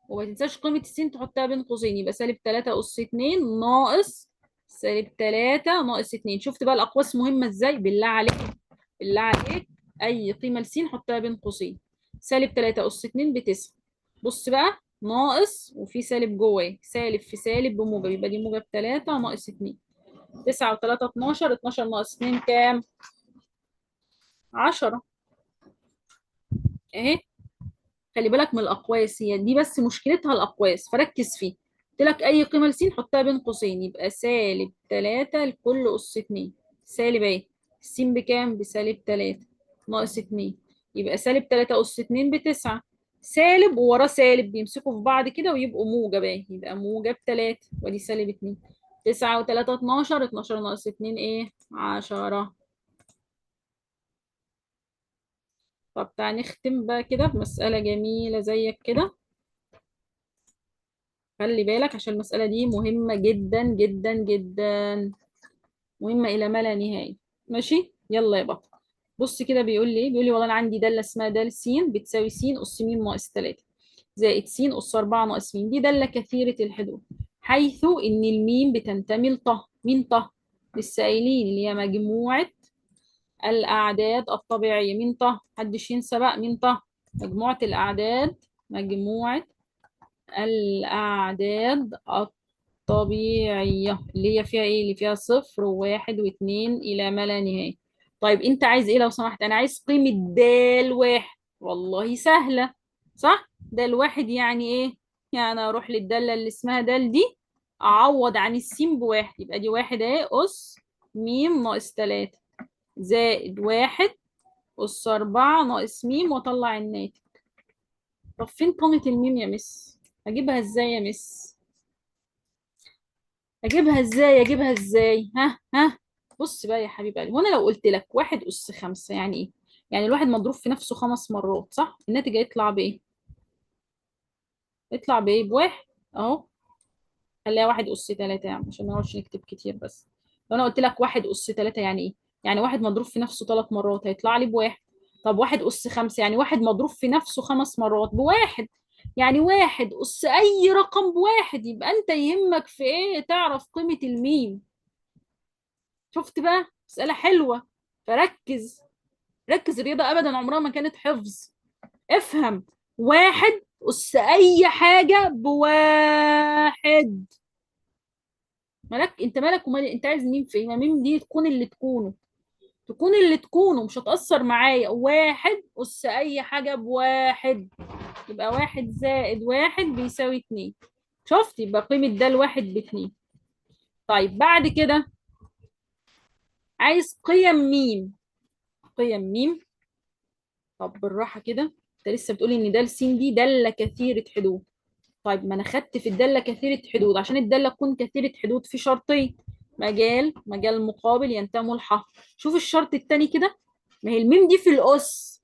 وما تنساش قيمة السين تحطها بين قوسين، يبقى سالب 3 أس 2 ناقص سالب 3 ناقص 2. شفت بقى الأقواس مهمة إزاي؟ بالله عليك، بالله عليك، أي قيمة لسين حطها بين قوسين. سالب 3 أس 2 ب9. بص بقى، ناقص وفي سالب جوه، سالب في سالب بموجب، يبقى دي موجب 3 ناقص 2. 9 و3 12، 12 ناقص 2 كام؟ 10. اهي. خلي بالك من الأقواس، هي دي بس مشكلتها الأقواس، فركز فيه. قلت لك أي قيمة لسين حطها بين قوسين، يبقى سالب 3 لكل أس 2. سالب اهي، السين بكام؟ بسالب 3 ناقص 2، يبقى سالب 3 أس 2 ب9. سالب ووراه سالب بيمسكوا في بعض كده ويبقوا موجب اهي، يبقى موجب 3 ودي سالب 2. 9 و3 12، 12 ناقص 2 ايه؟ 10. طب تعالى نختم بقى كده بمسألة جميلة زيك كده. خلي بالك عشان المسألة دي مهمة جدا جدا جدا، مهمة إلى ما لا نهاية. ماشي، يلا يا بطل. بص كده بيقول لي ايه؟ بيقول لي والله انا عندي دالة اسمها دال س بتساوي س أس م ناقص 3 زائد س أس 4 ناقص م، دي دالة كثيرة الحدود، حيث إن الميم بتنتمي لط. مين ط؟ لسه قايلين اللي هي مجموعة الأعداد الطبيعية. مين ط؟ محدش ينسى بقى، مين ط؟ مجموعة الأعداد، مجموعة الأعداد الطبيعية اللي هي فيها إيه؟ اللي فيها 0 و1 و2 إلى ما لا نهاية. طيب أنت عايز إيه لو سمحت؟ أنا عايز قيمة د 1. والله سهلة صح؟ د 1 يعني إيه؟ يعني أروح للدالة اللي اسمها د دي، أعوض عن السين ب1، يبقى دي 1 أهي أس م ناقص 3 زائد 1 أس 4 ناقص م، وأطلع الناتج. طب فين قيمة الميم يا مس؟ أجيبها إزاي يا مس؟ أجيبها إزاي؟ أجيبها إزاي؟ ها ها، بص بقى يا حبيب قلبي، وأنا لو قلت لك 1 أس 5 يعني إيه؟ يعني الواحد مضروب في نفسه 5 مرات صح؟ الناتج هيطلع بإيه؟ يطلع بإيه؟ ب1 أهو. خليها 1 أس 3 يا عم عشان ما نقعدش نكتب كتير. بس لو أنا قلت لك 1 أس 3 يعني إيه؟ يعني 1 مضروب في نفسه 3 مرات هيطلع لي ب1. طب 1 أس 5 يعني 1 مضروب في نفسه 5 مرات ب1، يعني 1 أس أي رقم ب1. يبقى أنت يهمك في إيه؟ تعرف قيمة الميم. شفت بقى؟ مسألة حلوة، فركز ركز. الرياضة أبدا عمرها ما كانت حفظ، افهم. 1 أس أي حاجة ب1. مالك أنت، مالك ومال أنت عايز ميم في إيه؟ ما ميم دي تكون اللي تكونه، تكون اللي تكونه، مش هتأثر معايا. 1 أس أي حاجة ب1، يبقى 1 زائد 1 بيساوي 2. شفت؟ يبقى قيمة د 1 ب2. طيب بعد كده عايز قيم ميم، قيم ميم. طب بالراحة كده، انت لسه بتقولي ان د س دي دالة كثيرة حدود. طيب ما انا خدت في الدالة كثيرة حدود، عشان الدالة تكون كثيرة حدود في شرطين، مجال، مجال مقابل ينتموا لح. شوف الشرط التاني كده، ما هي الميم دي في الأس.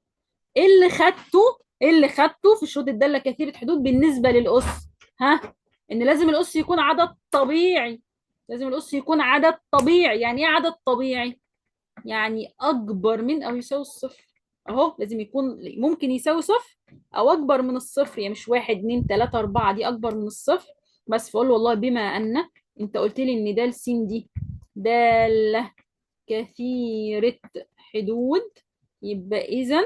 ايه اللي خدته؟ ايه اللي خدته في شروط الدالة كثيرة حدود بالنسبة للأس؟ ها، ان لازم الأس يكون عدد طبيعي، لازم الأس يكون عدد طبيعي. يعني ايه عدد طبيعي؟ يعني أكبر من أو يساوي الصفر. أهو لازم يكون ممكن يساوي صفر أو أكبر من الصفر، يعني مش 1 2 3 4، دي أكبر من الصفر بس. فأقول له والله بما أن أنت قلت لي إن د س دي دالة كثيرة حدود، يبقى إذا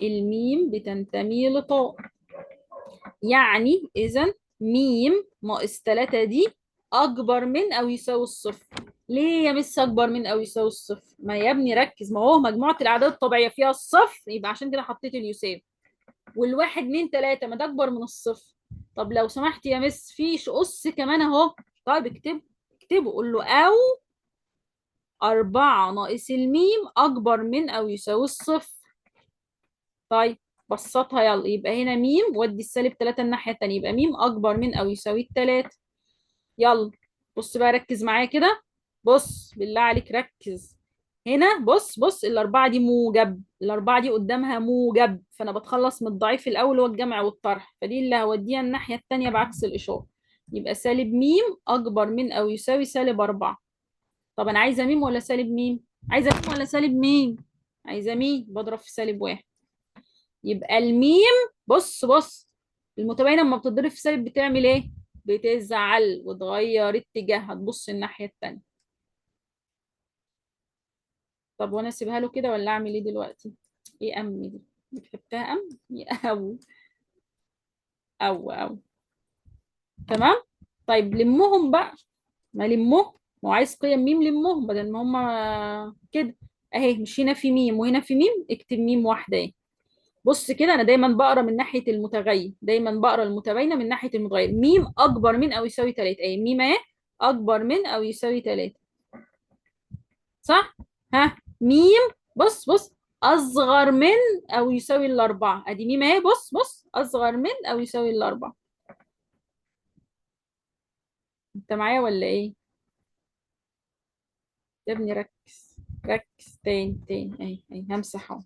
الميم بتنتمي لطاء. يعني إذا ميم ناقص 3 دي أكبر من أو يساوي الصفر. ليه يا مس أكبر من أو يساوي الصفر؟ ما يا ابني ركز، ما هو مجموعة الأعداد الطبيعية فيها الصفر، يبقى عشان كده حطيت اليساوي. والواحد 2 3 ما ده أكبر من الصفر. طب لو سمحت يا مس فيش أس كمان أهو. طيب اكتبه، اكتبه، قول له أو 4 ناقص الميم أكبر من أو يساوي الصفر. طيب بسطها يلا، يبقى هنا ميم ودي السالب 3 الناحية التانية، يبقى ميم أكبر من أو يساوي 3. يلا بص بقى، ركز معايا كده، بص بالله عليك ركز. هنا بص بص، الأربعة دي موجب، الأربعة دي قدامها موجب، فأنا بتخلص من الضعيف الأول هو الجمع والطرح، فدي اللي هوديها الناحية التانية بعكس الإشارة، يبقى سالب ميم أكبر من أو يساوي سالب 4. طب أنا عايزة ميم ولا سالب ميم؟ عايزة ميم ولا سالب ميم؟ عايزة ميم، بضرب في سالب 1. يبقى الميم بص بص المتباينة لما بتضرب في سالب بتعمل ايه؟ بتزعل وتغير اتجاهها، تبص الناحية التانية. طب وانا اسيبها له كده ولا اعمل ايه دلوقتي؟ ايه ام دي؟ كتبتها ام؟ او او او تمام. طيب لمهم بقى، ما لمهم، ما هو عايز قيم ميم، لمهم بدل ما هما كده اهي، مش هنا في ميم وهنا في ميم، اكتب ميم واحدة اهي. بص كده، انا دايما بقرا من ناحية المتغير، دايما بقرا المتباينة من ناحية المتغير. ميم اكبر من او يساوي 3 اهي، ميم اهي اكبر من او يساوي 3، صح؟ ها ميم بص بص اصغر من او يساوي 4، ادي ميم اهي، بص بص اصغر من او يساوي 4. انت معايا ولا ايه؟ يا ابني ركز ركز، تاني تاني اهي اهي، همسح اهو.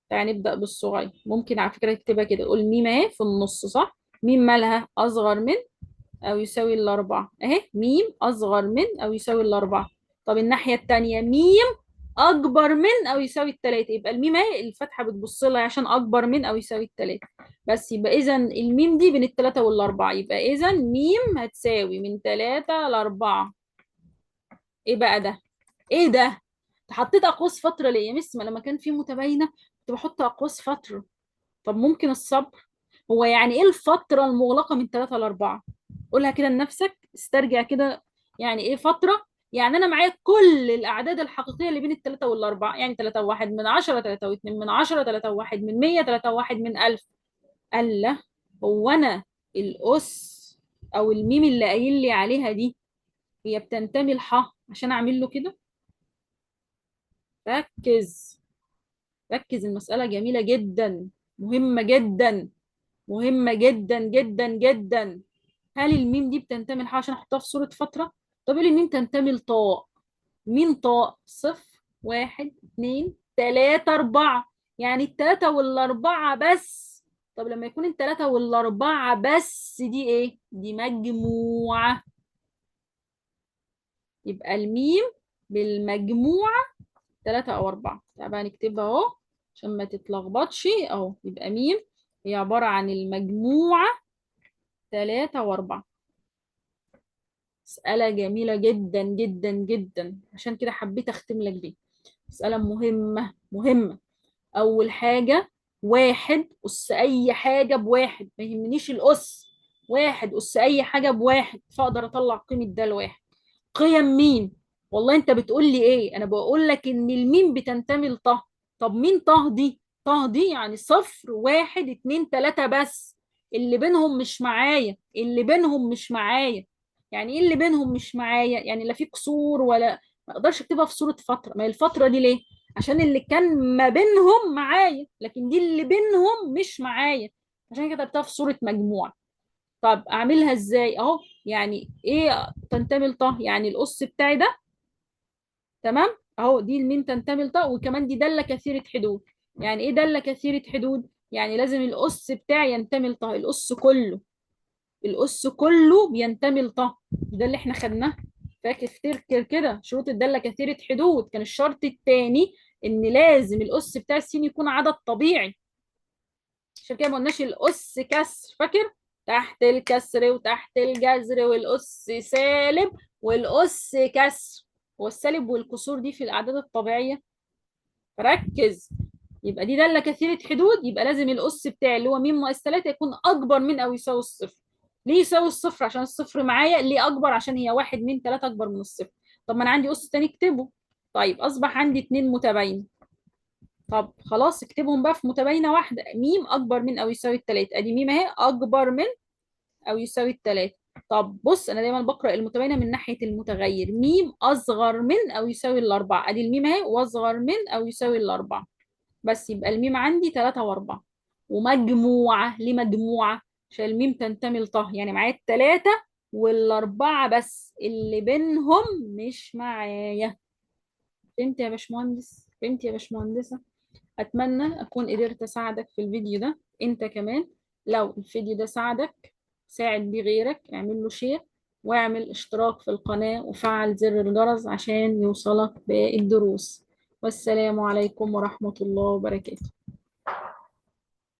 تعالى نبدأ بالصغير، ممكن على فكرة تكتبها كده، قول ميم اهي في النص، صح؟ ميم مالها؟ أصغر من أو يساوي 4 اهي، ميم أصغر من أو يساوي 4. طب الناحية التانية ميم أكبر من أو يساوي 3، يبقى الميم اهي الفتحة بتبص لها عشان أكبر من أو يساوي 3 بس، يبقى إذا الميم دي بين 3 وال4، يبقى إذا ميم هتساوي من 3 ل4. إيه بقى ده؟ إيه ده؟ حطيت أقواس فترة ليه يا مس؟ ما لما كان في متباينة كنت بحط أقواس فترة. طب ممكن الصبر؟ هو يعني إيه الفترة المغلقة من 3 ل4؟ قولها كده لنفسك، استرجع كده يعني إيه فترة؟ يعني أنا معايا كل الأعداد الحقيقية اللي بين 3 وال4، يعني 3 و1 من 10، 3 و2 من 10، 3 و1 من 100، 3 و1 من 1000. الله، هو أنا الأس أو الميم اللي قايل لي عليها دي هي بتنتمي لح عشان أعمل له كده؟ ركز ركز، المسألة جميلة جدا، مهمة جدا، مهمة جدا جدا جدا. هل الميم دي بتنتمي لح عشان احطها في صورة فترة؟ طب ايه الميم تنتمي لطاء؟ مين طاء؟ 0 1 2 3 4، يعني 3 وال4 بس. طب لما يكون 3 وال4 بس دي ايه؟ دي مجموعة، يبقى الميم بالمجموعة 3 أو 4. تعال بقى نكتبها أهو عشان ما تتلخبطش أهو، يبقى ميم هي عبارة عن المجموعة 3 و4. مسألة جميلة جدا جدا جدا، عشان كده حبيت أختم لك بيها. مسألة مهمة مهمة. أول حاجة 1 أس أي حاجة ب1، ما يهمنيش الأس، 1 أس أي حاجة ب1، فأقدر أطلع قيمة ده ل1. قيم ميم، والله أنت بتقول لي إيه؟ أنا بقول لك إن الميم بتنتمي لطه. طب مين طه دي؟ طه دي يعني 0 1 2 3 بس، اللي بينهم مش معايا، اللي بينهم مش معايا. يعني ايه اللي بينهم مش معايا؟ يعني لا في كسور ولا، ما اقدرش اكتبها في صورة فترة. ما هي الفترة دي ليه؟ عشان اللي كان ما بينهم معايا، لكن دي اللي بينهم مش معايا، عشان كده كتبتها في صورة مجموعة. طب اعملها ازاي؟ اهو، يعني ايه تنتمي لطه؟ يعني الأس بتاعي ده، تمام؟ اهو دي الميم تنتمي لطه، وكمان دي دالة كثيرة حدود. يعني ايه دالة كثيرة حدود؟ يعني لازم الأس بتاعي ينتمي لطه، الأس كله، الأس كله بينتمي لطه. ده اللي احنا خدناه، فاكر؟ افتكر كده شروط الدالة كثيرة حدود، كان الشرط الثاني ان لازم الأس بتاع السين يكون عدد طبيعي، عشان كده ما قلناش الأس كسر، فاكر؟ تحت الكسر وتحت الجذر والأس سالب والأس كسر، والسالب والكسور دي في الأعداد الطبيعية. ركز، يبقى دي دالة كثيرة حدود، يبقى لازم الأس بتاعي اللي هو ميم ناقص 3 يكون أكبر من أو يساوي الصفر. ليه يساوي الصفر؟ عشان الصفر معايا. ليه أكبر؟ عشان هي 1 من 3 أكبر من الصفر. طب ما أنا عندي أس تاني اكتبه. طيب أصبح عندي 2 متباينة. طب خلاص اكتبهم بقى في متباينة واحدة، ميم أكبر من أو يساوي 3، أدي ميم أهي أكبر من أو يساوي 3. طب بص، أنا دايما بقرأ المتباينة من ناحية المتغير، ميم أصغر من أو يساوي 4، أدي الميم أهي وأصغر من أو يساوي 4 بس، يبقى الميم عندي 3 و4 ومجموعة. ليه مجموعة؟ عشان الميم تنتمي لطه، يعني معايا 3 وال4 بس، اللي بينهم مش معايا. فهمت يا باشمهندس؟ فهمت يا باشمهندسة؟ أتمنى أكون قدرت أساعدك في الفيديو ده. أنت كمان لو الفيديو ده ساعدك ساعد بيه غيرك، اعمل له share واعمل اشتراك في القناة وفعل زر الجرس عشان يوصلك باقي الدروس. والسلام عليكم ورحمة الله وبركاته.